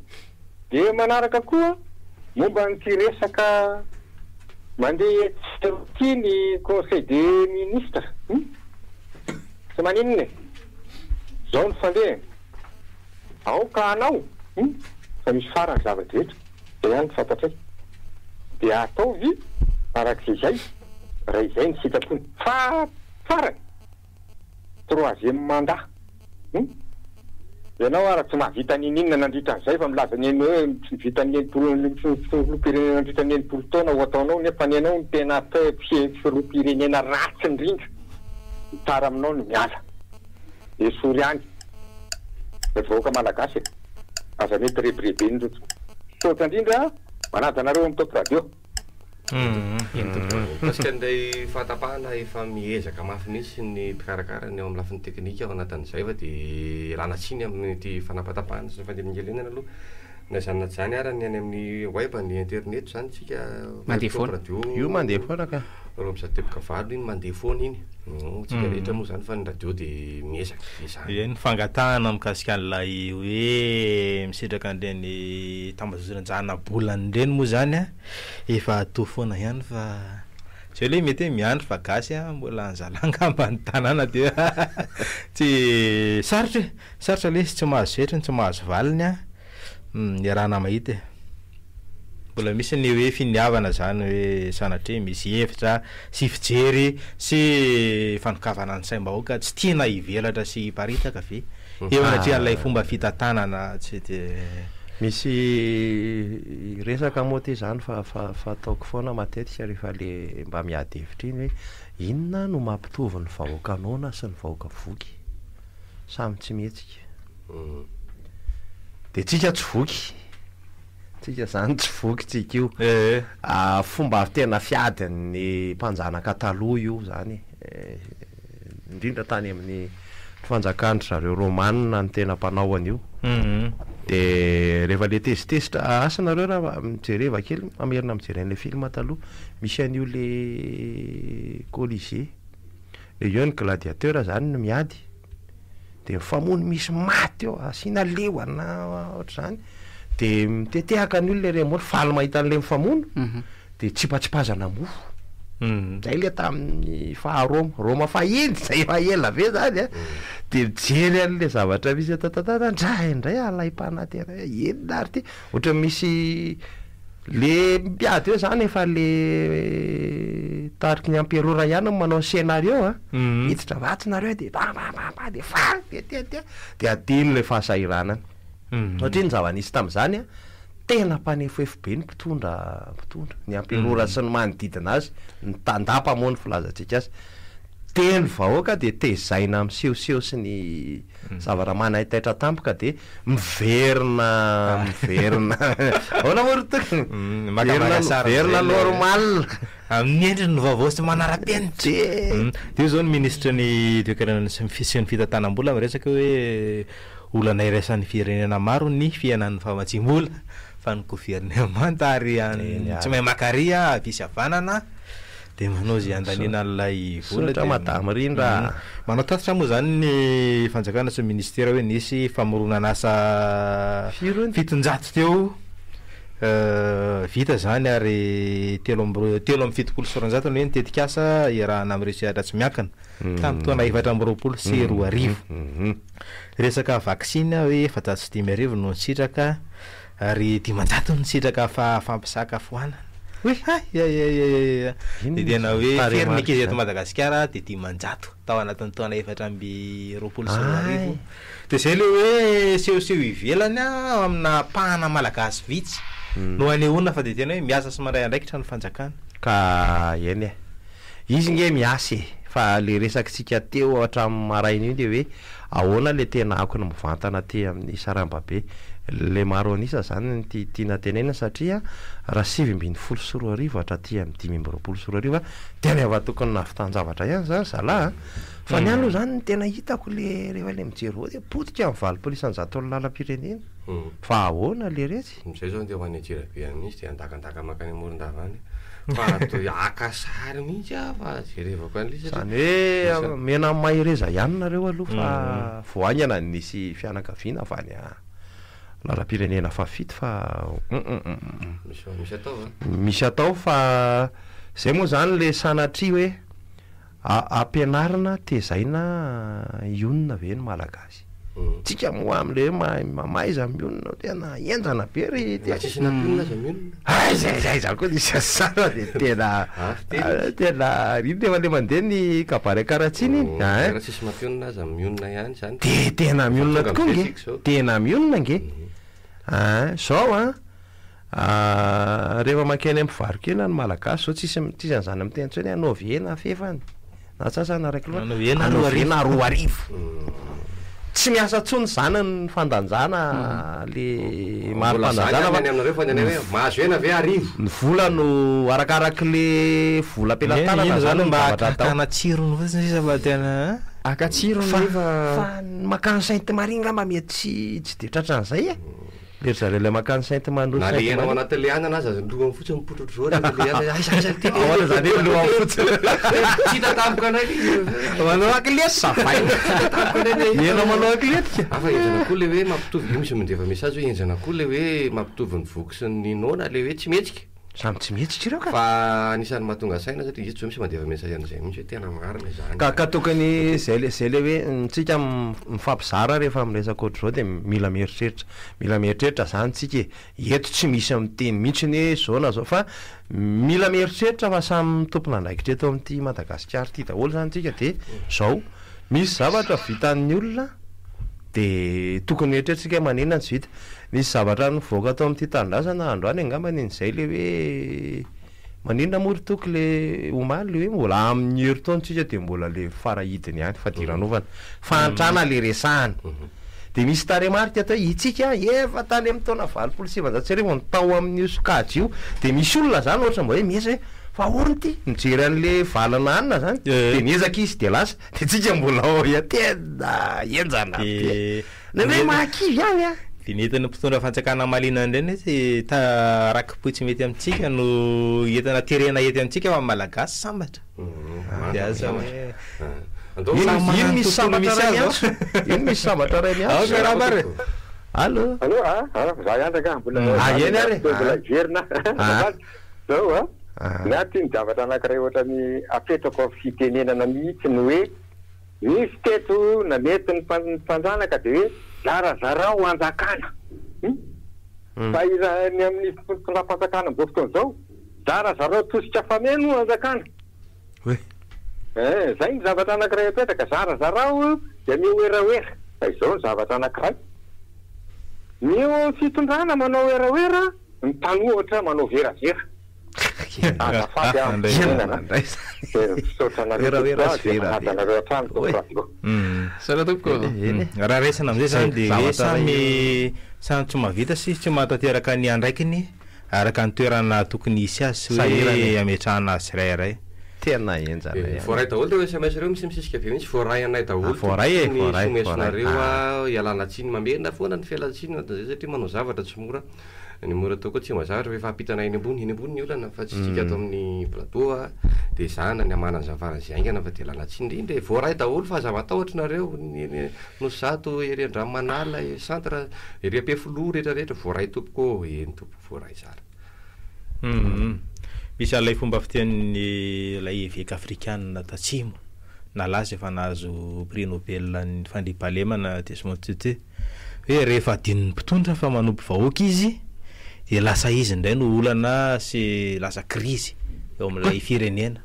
Speaker 15: Dia manaraka koa momba an'ity resaka mandeha etsy sy eroa ity ny conseil des ministres. Tsy maninona e. Izao no fandehany. Aoka hanao fa misy farany zava-drehetra. Izay ihany no fantatray. Dia ataovy araka izay raha izay ny sitrapony. Fa farany, troisième mandat. Hum? Ianao ara tsy mahavita n'inon'inona nandritra an'izay fa milaza ny hoe tsy vita ny 60 filoham-pirenena nandritra ny 60 taona ho ataonao nefa ny anao no tena filoham-pirenena ratsy indrindra. Ny tsara aminao ny miala. Esory any ry vahoaka malagasy e! Aza mety rebireben'ireo tsy Misaotra indrindra, manaja anareo amin'ny Top Radio.
Speaker 9: Mikasika an'ilay fahatapahana, efa miezaka mafy mihitsy ny mpikarakara ny ao amin'ny lafiny teknika ao anatin'izay fa dia ialana tsiny amin'ity fanapatapahana sy ny fandelingelenana aloha. Na izany na tsy izany ara ny any amin'ny web, ny internet izany tsika
Speaker 6: Mandeha foana.
Speaker 9: Radio.
Speaker 7: Io mandeha foana ka.
Speaker 9: 201.8 iny mandeha foana iny. Tsika rehetra moa izany fa ny radio dia miezaka izany.
Speaker 8: Eny, fangatahana mikasika an'ilay hoe misitraka an'ireny tambazotran-janabolana ireny moa izany an, efa atao foana ihany fa tsy hoe mety hoe miandry fa gasy an, mbola anzalahy angamba ny tanàna dia tsy sarotra e, sarotra ilay izy tsy mahazo setriny, tsy mahazo valiny an, iarahana mahita e. Mbola misy ny hoe finiavana izany hoe sanatria misy hevitra sy fijery sy fanokafana ny saim-bahoaka tsy tiana hivelatra sy hiparitaka ve eo anatrehan'ilay fomba fitantanana tsy dia.
Speaker 7: Misy resaka moa ity izany fa fataoko foana matetika rehefa le mba miady hevitra iny hoe inona no mampitovy ny vahoaka noana sy ny vahoaka voky? Samy tsy mihetsika. Dia tsika tsy voky. Tsika zany tsy voky tsika io. Fomba tena fiadin'ny mpanjanaka taloha io zany e. Indrindra tany amin'ny fanjakan-dry zareo Romana no tena mpanao an'io. De rehefa le tezitezitra, asa nareo raha mijereva kely, mamerina mijery an'ilay film taloha, misy an'io le Colisée, le eo ny gladiateur zany no miady, de mifamono misy maty eo, asiana leona ohatr'izany, de mitetehaka ny olona ery ambony, faly mahita an'le mifamono, de tsipatsipazana mofo, zay le tamin'ny faha Roma, Roma fahiny zay efa ela be zany an, de mijery an'le zavatra misy eto an-tanàna indraindray alaim-panahy tena hoe inona ary ty, ohatran'ny misy le mpiady eo zany efa le tariky ny emperora ihany no manao ny scenario an, miditra vatsy nareo de ba ba ba ba de faly de ty ty, de adino le fahasahiranana, satria ny zava-nisy tamin'izany an, Tena mpanefoefo be ny mpitondra mpitondra, ny amperora sy ny manodidina azy, ny tandapa moa ny filazantsika azy. Dia ny vahoaka dia tezaina misehoseho sy ny zavatra manaitaitra tampoka dia miverina miverina ahoana moa ry Toky?
Speaker 8: Miverina
Speaker 7: miverina normal.
Speaker 8: Amin'ny endriny vaovao sy manara-penitra. Dia io izao ny minisitry ny toekarena sy ny fitantanam-bola miresaka hoe Olana iraisan'ny firenena maro ny fihenan'ny famatsiam-bola fa ny governemanta ary tsy mahay maka ary havia sy havanana dia manao izay handaniana an'ilay vola
Speaker 7: Misaotra madame Rindra a.
Speaker 8: Manao tatitra moa izany ny fanjakana sy ny ministera hoe nisy famoronan'asa 700 teo vita izany ary 273 ny hoe ny tetikasa iarahana amin'ireo sehatra tsy miankina tamin'ny taona 2024. Resaka vaksiny hoe 5400 no nisitraka ary 500 no nisitraka fampisakafoanana. Hay! Dia tena hoe firy ny ankizy eto Madagasikara dia 500 tao anatin'ny taona 2024. Dia izay ilay hoe sehoseho ivelany amina ampahana Malagasy vitsy no anehoana fa dia tena hoe miasa sy mandray andraikitra ny fanjakana.
Speaker 7: Ka eny e. Izy nge miasa e! Fa le resakitsika teo hatramin'ny maraina io de hoe ahoana le tena akony mivantana aty amin'ny sarambabe? Le maro an'isa zany no tiana tenenina satria raha 2019 hatraty amin'ny 2025 tena efa tokony nahavitan-javatra ihany zany zalah a! Fa ny ahy aloha zany ny tena hitako le rehefa le mijery vao de potika ny 80 isan-jaton'ny lalam-pirenena fa ahoana leretsy?
Speaker 9: Amin'izay izao andeha ho any Antsirabe any mihitsy dia handakandaka mankany Morondava any fa toy haka sary mihitsy aho fa jerevako an'ilay izy
Speaker 7: Izany hoe omena ny mahereza ihany nareo aloha fa vao haingana ny nisy fianakaviana avy any lalam-pirenena fahafito fa humm.
Speaker 9: Misy atao va?
Speaker 7: Misy atao fa izay moa izany le sanatria hoe Ampianarina tezaina hionona ve ny Malagasy? Tsika moa amle hoe mahay mahaiza mionona tena henjana be ry
Speaker 9: Na tsisy nampionona aza mionona.
Speaker 7: Aiza aiza aiza koa nisy an'izany dia tena tena iny rehefa le mandeha ny kabary an-karatsiana iny
Speaker 9: ein. Raha tsisy mampionona aza mionona ihany zany.
Speaker 7: Dia tena mionona tokoa nge, tena mionona nge. Ein, zao an. Rehefa mankeny amin'ny mpivaro-kena ny Malagasy zao tsisy tsisy an'izany miteny intsony hoe anaovy hena fefany na antsasany araka ny
Speaker 8: Anaovy hena
Speaker 7: anaovy hena 2000. Tsy miasa intsony izany ny fandanjana le
Speaker 9: Mbola zany
Speaker 7: mari-pandanjana
Speaker 9: ihany
Speaker 7: fa
Speaker 9: ny aminareo fa ny anay hoe mahazo hena ve arivo?
Speaker 7: Ny vola no arakarak'le vola am-pelatanana
Speaker 8: Iny
Speaker 7: zany
Speaker 8: zany
Speaker 7: ny
Speaker 8: mba
Speaker 7: zavatra atao.
Speaker 8: hakana tsirony fotsiny sisa fa tena an.
Speaker 6: Haka tsirony
Speaker 7: Fa
Speaker 6: nefa.
Speaker 7: fa ny makany Sainte Marie angamba mety tsy tsy dia tratran'izay e. Le ry zareo ilay mankany Sainte Marie
Speaker 9: Na le
Speaker 7: Sainte
Speaker 9: hena ao
Speaker 7: Marie.
Speaker 9: anatin'le anana aza ny lohany fotsiny mipotrotra zao rehefa le anana aiza aiza ity le
Speaker 7: Ahoana zany hoe lohany fotsiny?
Speaker 9: Tsy hita tampoka indray le izy.
Speaker 7: Manao ankilety savaina.
Speaker 9: Tsy hita tampoka indray le izy.
Speaker 7: Hena manao ankiletika.
Speaker 9: Hafa henjana koa le hoe mampitovy, io misy mandefa message hoe henjana koa le hoe mampitovy ny voky sy ny noana le hoe tsy mihetsika.
Speaker 7: Samy tsy mihetsika ireo ka.
Speaker 9: Fa anisan'ny mahatonga saina satria izy tsy misy mandefa message an'izay mihitsy hoe tena marina izany.
Speaker 7: Ka ka tokony zay le zay le hoe tsika mifampizara rehefa miresaka ohatr'izao dia mila mieritreritra mila mieritreritra zany tsika e, eto tsy misy miteny mihitsy hoe zao na zao fa mila mieritreritra fa samy tompon'andraikitra eto amin'ity Madagasikara ity daholo zany tsika dia zao misy zavatra vitan'ny olona dia tokony mieritreritra tsika hoe maninona no tsy vita. Nisy zavatra nivoaka tao amin'ity tanindrazana androany angambany iny izay le hoe maninona moa ry Toky le omaly le hoe mbola amin'ny herintaona tsika dia mbola le farahidiny ihany fadiranovana fahantrana le resahana dia misy tarehimarika atao hoe itsika efa tany amin'ny taona 1980 no tao amin'io sokajy io dia misy olona zany ohatra mba hoe miezaka hoe fa ahoana ity mijery an'le valana anona zany dia miezaka izy dia lasa dia tsika mbola ao tena henjana be. Ny hoe mahakivy ihany an!
Speaker 8: Dia ny entin'ny mpitondra fanjakana malina indray nefa ta raki-pohy tsy mety amintsika no entina terena ety amintsika fa ny Malagasy sambatra. Dia asa hoe
Speaker 7: Ino ino misy sambatra ray miantso? Ino misy sambatra ray miantso?
Speaker 8: Ao miarahaba ary e.
Speaker 7: Allo.
Speaker 15: Allo a, a, za ihany rangaha mbola
Speaker 7: Ah eny ary e.
Speaker 15: mbola hiverina.
Speaker 7: Ah.
Speaker 15: Zao a, ny ahy ty ny zavatra anankiray ohatran'ny apetrako amin'ny fitenenana mihitsy ny hoe Nisy teto namety ny mpanjanaka dia hoe zarazarao hanjakana. Fa ira ny amin'ny fitondram-panjakana amin'izao fotoana izao, zarazarao tosika fameno hanjakana.
Speaker 7: Hoe.
Speaker 15: Eh, izay ny zavatra anankiray apetraka, zarazarao dia mihoerahoera. Fa izao ny zavatra anankiray, ny eo amin'ny fitondrana manao werawera, ny mpanohitra manao veravera. Azafady aho fitenenana dia misaotra anareo tompoko ah dia manaja anareo hatrany tompoko radio.
Speaker 6: Misaotra tompoko.
Speaker 8: Raha raisina amin'izay izany dia hoe samy samy tsy mahavita sy tsy mahatanteraka ny andraikiny araka ny toerana tokony hisy azy sy hoe ametrahana azy tsirairay.
Speaker 7: Tena henjana ihany.
Speaker 9: Voaray daholo ireo sms ireo, misy misisika be mihitsy, voaray anay daholo
Speaker 7: Voaray e,
Speaker 9: ny
Speaker 7: voaray,
Speaker 9: someso-nareo
Speaker 7: voaray.
Speaker 9: a, ialana tsiny, mamerina foana ny fialantsiny anatin'izay satria manao zavatra tsy mora. Ny mora atao koa tsy mazava rehefa ampitana eny ambony, eny ambony ny olana fa tsy tsika ato amin'ny plateau a, dia ezahana ny hamahana an'izany faran'izay haingana fa dia ialana tsiny indrindra e, voaray daholo fa aza matahotra nareo, ny eny Anosizato, ery Andranomanalina, ery centre, ery Ampefiloha rehetra rehetra voaray tompoko ô, eny tompoko voaray tsara.
Speaker 8: Humm. Misy an'ilay fomba fitenin'ny ilay eveka afrikanina tatsimo nalaza efa nahazo prix Nobel ny fandriampahalemana Desmond Tutu. Hoe rehefa adinon'ny mpitondra fa manompo vahoaka izy dia lasa izy indray no olana sy lasa krizy eo amin'ilay firenena.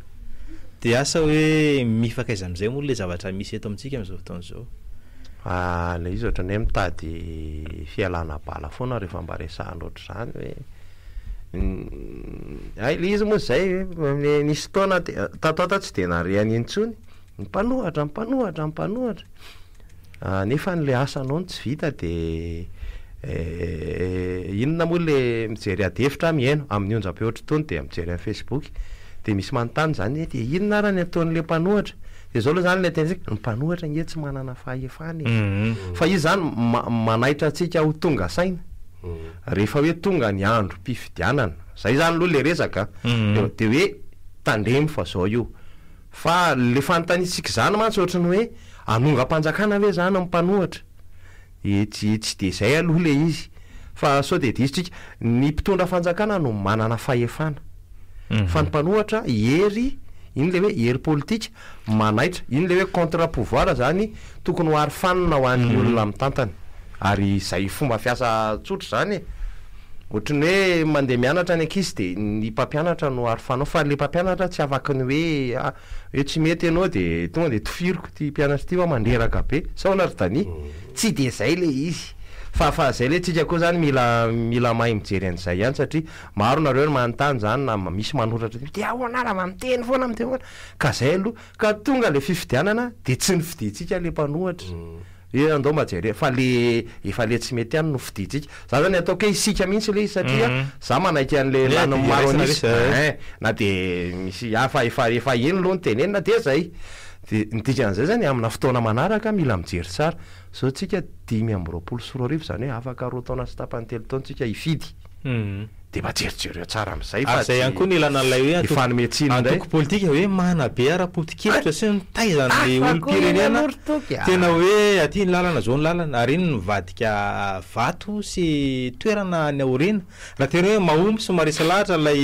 Speaker 8: Dia asa hoe mifankaiza amin'izay moa ilay zavatra misy eto amintsika amin'izao fotoana izao.
Speaker 7: Ah, ilay izy ohatran'ny hoe mitady fialana bala foana rehefa mba resahana ohatr'izany hoe hay ilay izy moa izay nisy fotoana tato ato aho tsy dia nahare an'iny intsony, ny mpanohatra, ny mpanohatra, ny mpanohatra. Nefa ny le asanao no tsy vita de inona moa le mijery ady hevitra aho mihaino amin'ny onjam-peo ohatr'itony dia mijery amin'ny facebook dia misy manontany izany hoe dia inona ara ny ataon'le mpanohatra dia izao aloha izany ilay tenentsika ny mpanohatra ange tsy manana fahefana e fa izy izany manaitra antsika ho tonga saina rehefa hoe tonga ny androm-pifidianana izay izany aloha le resaka dia hoe tandremo fa izao io Fa le fanontaniantsika izany mantsy ohatry ny hoe hanongam-panjakana ve izany ny mpanohitra? Dia tsy tsy dia izay aloha ilay izy fa sao dia diso tsika. Ny mpitondra fanjakana no manana fahefana fa ny mpanohitra hery, iny ilay hoe hery politika manaitra, iny ilay hoe contre pouvoir izany tokony ho arofanina ho an'ny olona mitantana. Ary izay fomba fiasa tsotra izany e. Ohatry ny hoe mandeha mianatra ny ankizy dia ny mpampianatra no arofanao fa ilay mpampianatra tsy afaky ny hoe ah hoe tsy mety ianao dia tonga dia tifiriko ity mpianatra ity fa mandreraka be. Sa ahoana ry Dania? Tsy dia izay ilay izy. Fa fa izay ilay tsika koa izany mila mila mahay mijery an'izay ihany satria maro nareo no manontany izany na misy manoratra dia ahoana ary mba miteny foana miteny foana. Ka izay aloha. Ka tonga ilay fifidianana dia tsy nofidintsika ilay mpanohatra. Hoe andao mba jerena fa le efa le tsy mety ihany no fidintsika. Za zany ataoko hoe isika mihitsy le izy satria za manaiky an'le lanin'ny maro an'isa ein, na de misy hafa efa efa eny aloha ny tenenina de zay. De ny dikan'izay zany amina fotoana manaraka mila mijery tsara. Zao tsika 2025 zany hoe afaka roa taona sy tapany telo taona tsika hifidy. De mba jerijereo tsara amizay fa
Speaker 8: Ary zay ihany koa ny ilana an'ilay hoe antoko
Speaker 7: hifanome tsiny indray.
Speaker 8: antoko politika hoe manabe ara-poto-kevitra sy mitaiza ny
Speaker 7: Hafa koa iny
Speaker 8: olom-pirenena
Speaker 7: aloha ry Toky a!
Speaker 8: tena hoe aty ny lalana zao ny lalana ary iny mivadika vato sy toerana any aoriana raha tena hoe mahomby sy maharesy lahatra ilay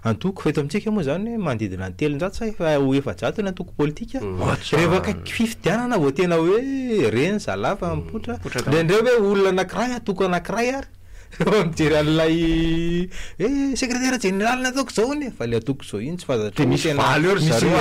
Speaker 8: antoko fa eto amintsika moa izany manodidina ny 300 sa efa ho 400 ny antoko politika rehefa akaiky fifidianana vao tena hoe reny zalahy fa mipoitra indraindray hoe olona anankiray antoko anankiray ary Rehefa mijery an'ilay hoe sekretera jeneraly ny ataoko izao anie fa ilay ataoko izao iny tsy fantatrao
Speaker 7: Dia misy
Speaker 8: tena
Speaker 7: valo eo ry
Speaker 8: misy
Speaker 7: zareo a.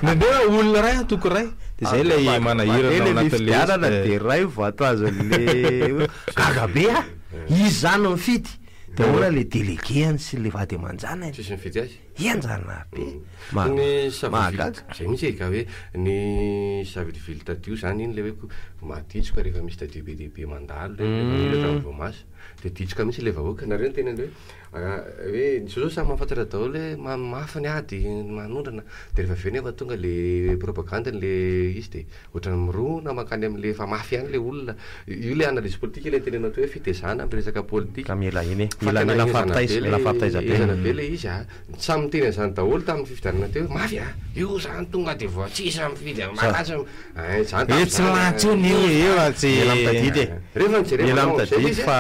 Speaker 8: Indraindray hoe olona iray antoko iray dia izay ilay manahirana ao
Speaker 7: Mandeha ilay
Speaker 8: anatin'ilay izy
Speaker 7: fifidianana
Speaker 8: dia
Speaker 7: dia ray vato azon'le gaga be aho, izy izany no mifidy, dia ahoana ilay délégué-ny sy ilay vady aman-janany?
Speaker 9: Tsisy mifidy azy.
Speaker 7: Henjana be.
Speaker 9: Ny savilivily,
Speaker 7: Mahagaga.
Speaker 9: zay mihitsy e, ka hoe ny savilivily tadio zany iny le hoe ko maditsoka rehefa misy tadio be dia be mandalo reny rehefa miratra ny voamaso de ditsoka mihitsy le vahoaka, nareo niteny an'le hoe hoe zao zao samy mahafantatra daholo hoe ma- mafy ny ady manondrana de rehefa avy eo nefa tonga le propagande le izy de Ohatran'ny mirona mankany amin'ilay efa mafy ihany ilay olona. Io ilay analyse politique ilay nitenenao teo hoe fitezana amin'ny resaka politika.
Speaker 7: Ka mila iny e.
Speaker 9: Fa
Speaker 7: Mila
Speaker 9: tena
Speaker 7: mila
Speaker 9: henjana be
Speaker 7: mifampitaiza, mila
Speaker 9: ilay
Speaker 7: mifampitaiza be.
Speaker 9: henjana be ilay izy a. Samy niteny an'izany daholo tamin'ny fifidianana teo hoe mafy a! Io izany tonga dia voa tsisy mifidy
Speaker 7: Sa-
Speaker 9: malaza. Ein, izany
Speaker 8: Io tsy
Speaker 9: tamin'izany
Speaker 8: lany
Speaker 9: a.
Speaker 8: intsony io e, io fa tsy.
Speaker 7: Mila mitadidy e.
Speaker 9: Rehefa nijerena
Speaker 7: Mila
Speaker 9: anao amin'izay
Speaker 7: mitadidy
Speaker 9: izy a.
Speaker 7: fa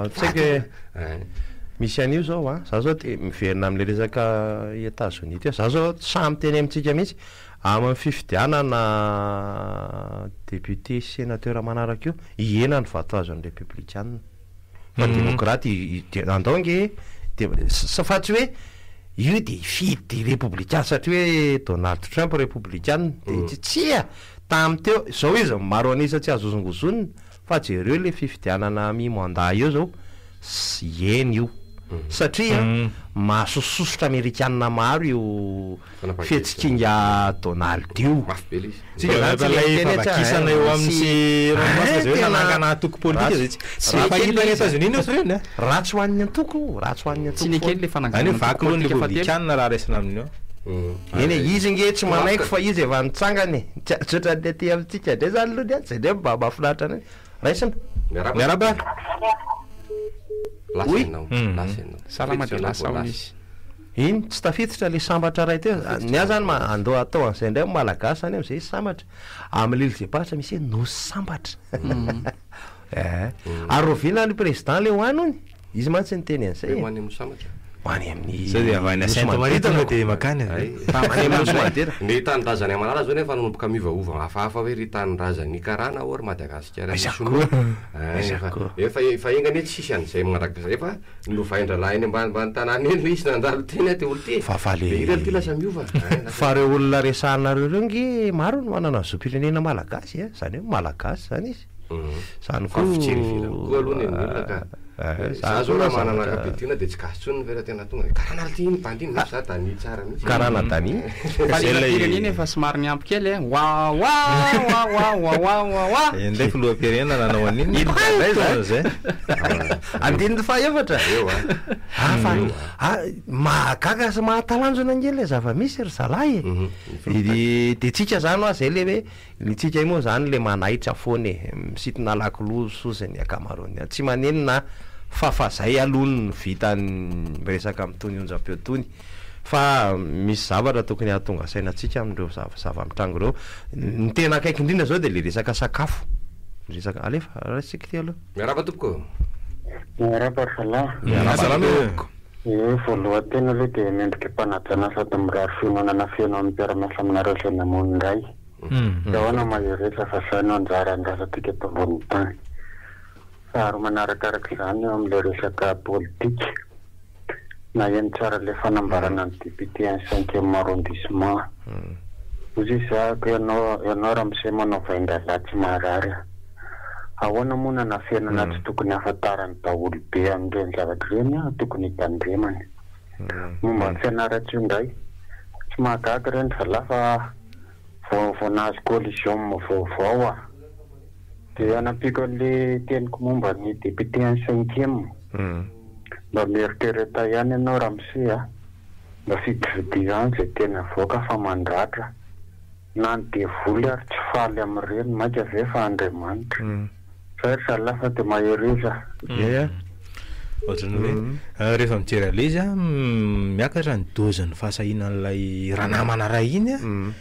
Speaker 7: tsy haiko hoe
Speaker 9: Ein.
Speaker 7: misy an'io zao a. Za zao de miverina amin'ilay resaka Etazonia teo. Za zao samy miteny amintsika mihitsy. Amin'ny fifidianana député sy sénateur manaraka io, hihena ny vato azon'ny repoblikana. Fa demokraty andao ange de fa tsy hoe io de hifidy repoblikana satria hoe Donald Trump repoblikana de tsy tsia! Tamin'ny teo, izao izy maro an'isa tsy azo hozongozonina fa jereo le fifidianana mi mandat eo zao, hihena io satria mahasososotra amerikana maro io fihetsik'ingahy Donald io.
Speaker 9: Mafy be ilay izy.
Speaker 7: Tsika zany tsy
Speaker 8: Ilay
Speaker 7: miteny hoe tsy
Speaker 8: fahavakisan eo amin'ny sy Elon Musk
Speaker 7: Eh,
Speaker 8: zay hoe
Speaker 7: tena
Speaker 8: nanangana antoko politika zay tsy tsy fahita any Etazonia io ireny a.
Speaker 7: Ratsy ho an'ny antoko io, ratsy ho an'ny antoko.
Speaker 6: Tsy nekeny ilay fananganana
Speaker 8: Any hoe
Speaker 6: antoko
Speaker 8: vaky loha ny
Speaker 6: politika fahatelo.
Speaker 8: Repoblikanina raha raisina amin'io.
Speaker 7: Eny e, izy nge tsy manaiky fa izy efa nitsangana e. Tsy tsy ohatran'ny aty amintsika indray zany aloha ny azy, zay indray mba mahafinaritra anay. Raisina.
Speaker 9: Miarahaba.
Speaker 8: Miarahaba.
Speaker 9: Lasa
Speaker 7: Oui.
Speaker 9: ianao, lasa ianao.
Speaker 6: Salama
Speaker 9: Tafiditra
Speaker 6: dia
Speaker 9: ianao
Speaker 6: lasa
Speaker 9: vao
Speaker 6: hono
Speaker 9: lasa.
Speaker 6: izy.
Speaker 7: Iny, tsy tafiditra le sambatra ray teo. Ny ahy zany ma- andao atao an'izay indray amin'ny malagasy zany am'zay izy sambatra. Amin'ny l'île Éparses misy hoe nosy sambatra. Eh. Ary rahoviana ny président le ho any hono? Izy mantsy niteny an'izay
Speaker 9: Hoe
Speaker 7: e.
Speaker 9: ho any amin'ny sambatra.
Speaker 7: Ho any amin'ny
Speaker 8: Sao dia avy any
Speaker 7: nosy
Speaker 8: Sainte Marie
Speaker 7: manodidina
Speaker 8: tonga
Speaker 7: ko.
Speaker 8: dia makany
Speaker 9: Ay.
Speaker 7: Any amin'ny nosy manodidina.
Speaker 9: Ny tanindrazan'i Amalala zao nefa nanomboka miovaova hafahafa hoe ry tanindrazan'i Karana ô ry Madagasikara
Speaker 7: Aiza
Speaker 9: ny Sinoa.
Speaker 7: koa.
Speaker 9: Ay,
Speaker 7: Aiza
Speaker 9: efa
Speaker 7: koa.
Speaker 9: efa efa enga anie tsisy an'izay mandrakizay fa Novain-drahalahy eny ambanimbany tanàna eny ilay izy nandalo teny aho dia olo ty e!
Speaker 7: Fa fa le
Speaker 9: Dia ira ity lasa miova eh, lasa
Speaker 7: Fa reo olona resahanareo reo nge maro no manana zom-pirenena malagasy eh, zany hoe malagasy zany izy. Zany
Speaker 9: Fa
Speaker 7: koa
Speaker 9: fijery ivelany koa aloha ny an'ny olona ka.
Speaker 7: Eh,
Speaker 9: Za
Speaker 7: zany
Speaker 9: zao
Speaker 7: koa
Speaker 9: raha manana
Speaker 7: zavatra
Speaker 9: ankapidiana dia tsy gasy intsony fa tena tonga dia karana ity iny bandy iny nefa za dania tsara mihitsy.
Speaker 7: Karana dania.
Speaker 6: Fa
Speaker 8: Zay
Speaker 6: le
Speaker 8: ilay-
Speaker 6: firenena efa somary niampy kely eh. Wa wa wa wa wa wa wa wa.
Speaker 8: Indray filoham-pirenena nanao an'iny.
Speaker 7: Zay
Speaker 8: Fotoana
Speaker 7: zany.
Speaker 8: zay.
Speaker 7: Andininy fahaefatra.
Speaker 9: Eo a.
Speaker 7: Ah, fa ah, mahagaga sy mahatalanjona ange le zava-misy ry zalahy e. De de tsika zany hoa zay le hoe ny tsika io moa zany le manaitra foana e, misintona lakilosy sozy ny ankamaroany. Tsy manenina fa fa zay aloha no vitan'ny miresaka amin'itony onjam-peo itony. Fa misy zavatra tokony hahatonga saina antsika amin'ireo zava- zava-mitranga ireo. Ny tena akaiky indrindra zao de le resaka sakafo. Resaka, alefa raisiko ity aloha.
Speaker 9: Miarahaba tompoko.
Speaker 16: Miarahaba ry zalahy.
Speaker 8: Miarahaba
Speaker 7: Salama.
Speaker 8: tompoko.
Speaker 16: Ee, voalohany tena aloha dia mendrika am-panajana sady mirary fiononana feno amin'ny mpiara-miasa aminareo izay namono ny ray. Dia ahoana mahereza fa izay no anjara andrasantsika eto ambonin'ny tany. Faharoa manarakaraka izany eo amin'ilay resaka politika, naheno tsara ilay fanambarana ny député an'ny cinquième arrondissement. Hoy izy zahako ianao ianao ramose manao vain-drahalahy tsy maharary a. Ahoana moa nanafenana tsy tokony hahafantaran'ny daholobe an'ireny zavatra ireny a, tokony hitandremany. Momba ny fianarantsoa indray, tsy mahagaga ireny zalahy fa vao vao nahazo collision vaovao a. Dia hanampiako an'ilay teniko momba ny député an'ny cinquième. Mba mieritrereta ihany ianao ramose a. Mba fidifidio ihany izay teny avoaka fa mandratra. Na ny devoly ary tsy faly amin'ireny mainka ve fa Andriamanitra. Zay ry zalahy fa dia mahereza.
Speaker 7: Ie.
Speaker 8: Ohatran'ny hoe rehefa mijery an'ilay izy an, miakatra ny dose-n'ny fahasahiana an'ilay ranamana iray iny an.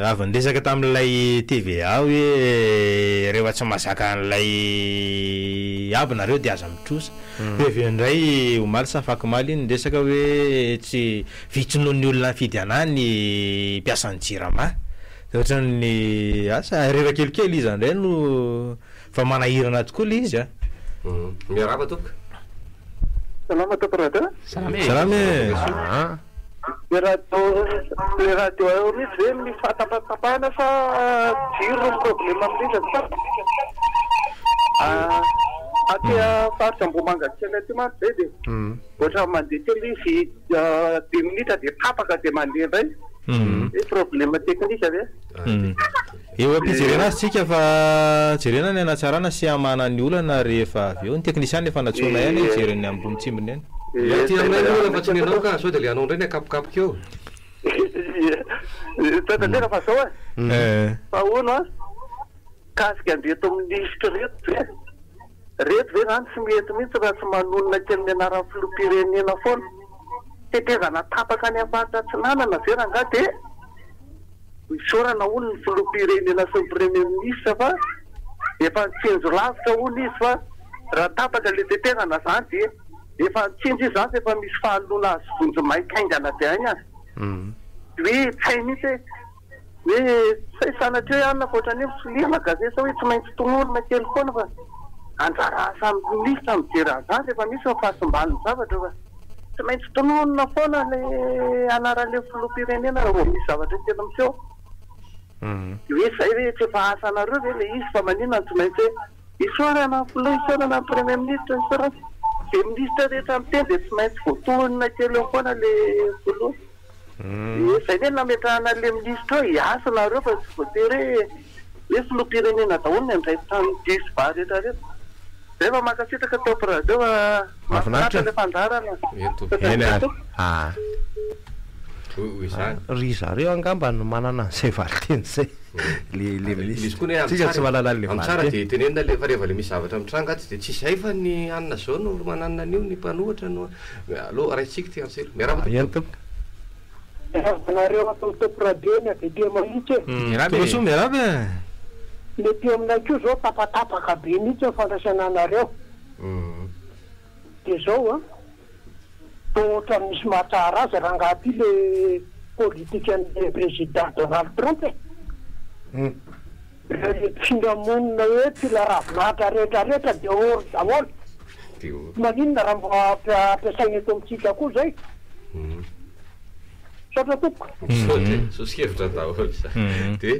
Speaker 8: Avy niresaka tamin'ilay TVA hoe rehefa tsy mahazaka an'ilay aby nareo dia aza mitrosa. Dia avy eo indray omaly sa afakomaly iny niresaka hoe tsy vitsy noho ny olona nifidy anah ny mpiasan'ny jirama. Dia ohatran'ny asa rehefa kelikely iza indray no fa manahirana tokoa ilay izy an.
Speaker 9: Miarahaba tompoko.
Speaker 17: Salama tompoko radio.
Speaker 6: Salama e.
Speaker 8: Salama e.
Speaker 17: Le radio le radio eo mihitsy ve misy fahatapatapahana sa jiro no problème amin'izy azafady? Aty faritra Ambohimangakely aty mantsy zay dia ohatran'ny mandeha kely izy dimy minitra dia tapaka dia mandeha indray. Hoe problème technique ve?
Speaker 8: Eo am-pijerena azy tsika fa jerena ny hanatsarana sy hamahana ny olana rehefa avy eo. Ny teknisiana efa nantsoina ihany hijery ny ambony tsimbiny any.
Speaker 9: Ny aty aminay ny olana fa tsy ny anao ka, sao dia le anao indray ny akapokapoka eo.
Speaker 17: Tanteraka fa zao e. Fa hono an, mikasika an'ireto minisitra ireto ve, reto ve zany tsy mety mihitsy raha tsy manonona kely ny anaran'ny filoham-pirenena foana? Tetezana tapaka any amin'ny faritra atsinanana ve rangahy dia isaorana hono ny filoham-pirenena sy ny premier ministre fa efa nitsinjo lavitra hono izy fa raha tapaka ilay tetezana zany dia efa nitsinjo izy zany fa efa misy fahanoloana azy vonjimaika haingana dia haingana. Hoe tsy hay mihitsy hoe hoe tsy hay sanatria hoe anona fa ohatran'ny hoe misolelaka ve sa hoe tsy maintsy tononina kely foana fa anjara asan'ny minisitra mijery an'izany rehefa misy ny fahasimban'ny zavatra fa tsy maintsy tononina foana ilay anaran'ilay filoham-pirenena raha vao misy zavatra kely miseho. Dia hoe izay ve tsy efa asanareo ve ilay izy fa maninona no tsy maintsy hoe isaorana ny filoha, isaorana ny premier ministre, isaorana izay minisitra rehetra miteny dia tsy maintsy voatonona kely eo foana ilay filoha. Dia izay ve no nametrahana an'ilay minisitra eo, hiasa nareo fa tsy voatery hoe hoe filoham-pirenena daholo ny andraikitra ny diso ba rehetra rehetra. Zay fa mankasitraka Top Radio fa mahafinaritra ilay fandaharana.
Speaker 7: Eny ary. Ah. Ry zareo angamba no manana an'izay valinteny izay. Le le
Speaker 9: Misy koa ny hoe
Speaker 7: Tsika tsy mahalala an'le
Speaker 9: amin'ny tsara
Speaker 7: valinteny.
Speaker 9: dia tenenina le fa rehefa le misy zavatra mitranga atsy dia tsisy hay fa ny anona zao no mananona an'io ny mpanohitra no Allo raisitsika ity antso ity. Miarahaba
Speaker 7: Eny tompoko.
Speaker 18: Miarahaba anareo ato amin'ny Top Radio ny avy aty Mahitsy e.
Speaker 8: Miarahaba e. Tongasoa miarahaba e.
Speaker 18: Ny aty aminay koa zao tapatapaka be mihitsy ny fandraisana anareo. Dia zao an, toa ohatran'ny misy mahatsara azy rangaha ty le politikan'ny président Donald Trump e. Ireo mpifindra monina eto ila ravinahitra rehetra rehetra dia or daholo. Tsy maninona raha mba ampiasaina eto amintsika koa izay. Misaotra tompoko.
Speaker 9: Misaotra e, soso-kevitra daholo izany. Dia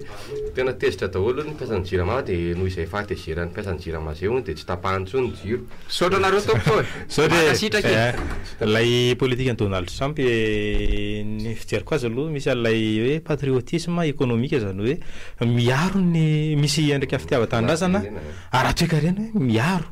Speaker 9: tena tezitra daholo ny mpiasan'ny jirama dia noho izay fahatezeran'ny mpiasan'ny jirama izay hono dia tsy tapahany intsony ny jiro.
Speaker 6: Misaotra anareo tompoko e.
Speaker 8: Misaotra e.
Speaker 6: Mankasitraka e.
Speaker 8: Ilay politikan'i Donald Trump ny fijeriko azy aloha misy an'ilay hoe patriotisme économique izany hoe miaro ny misy endrika fitiavan-tanindrazana ara-toekarena hoe miaro.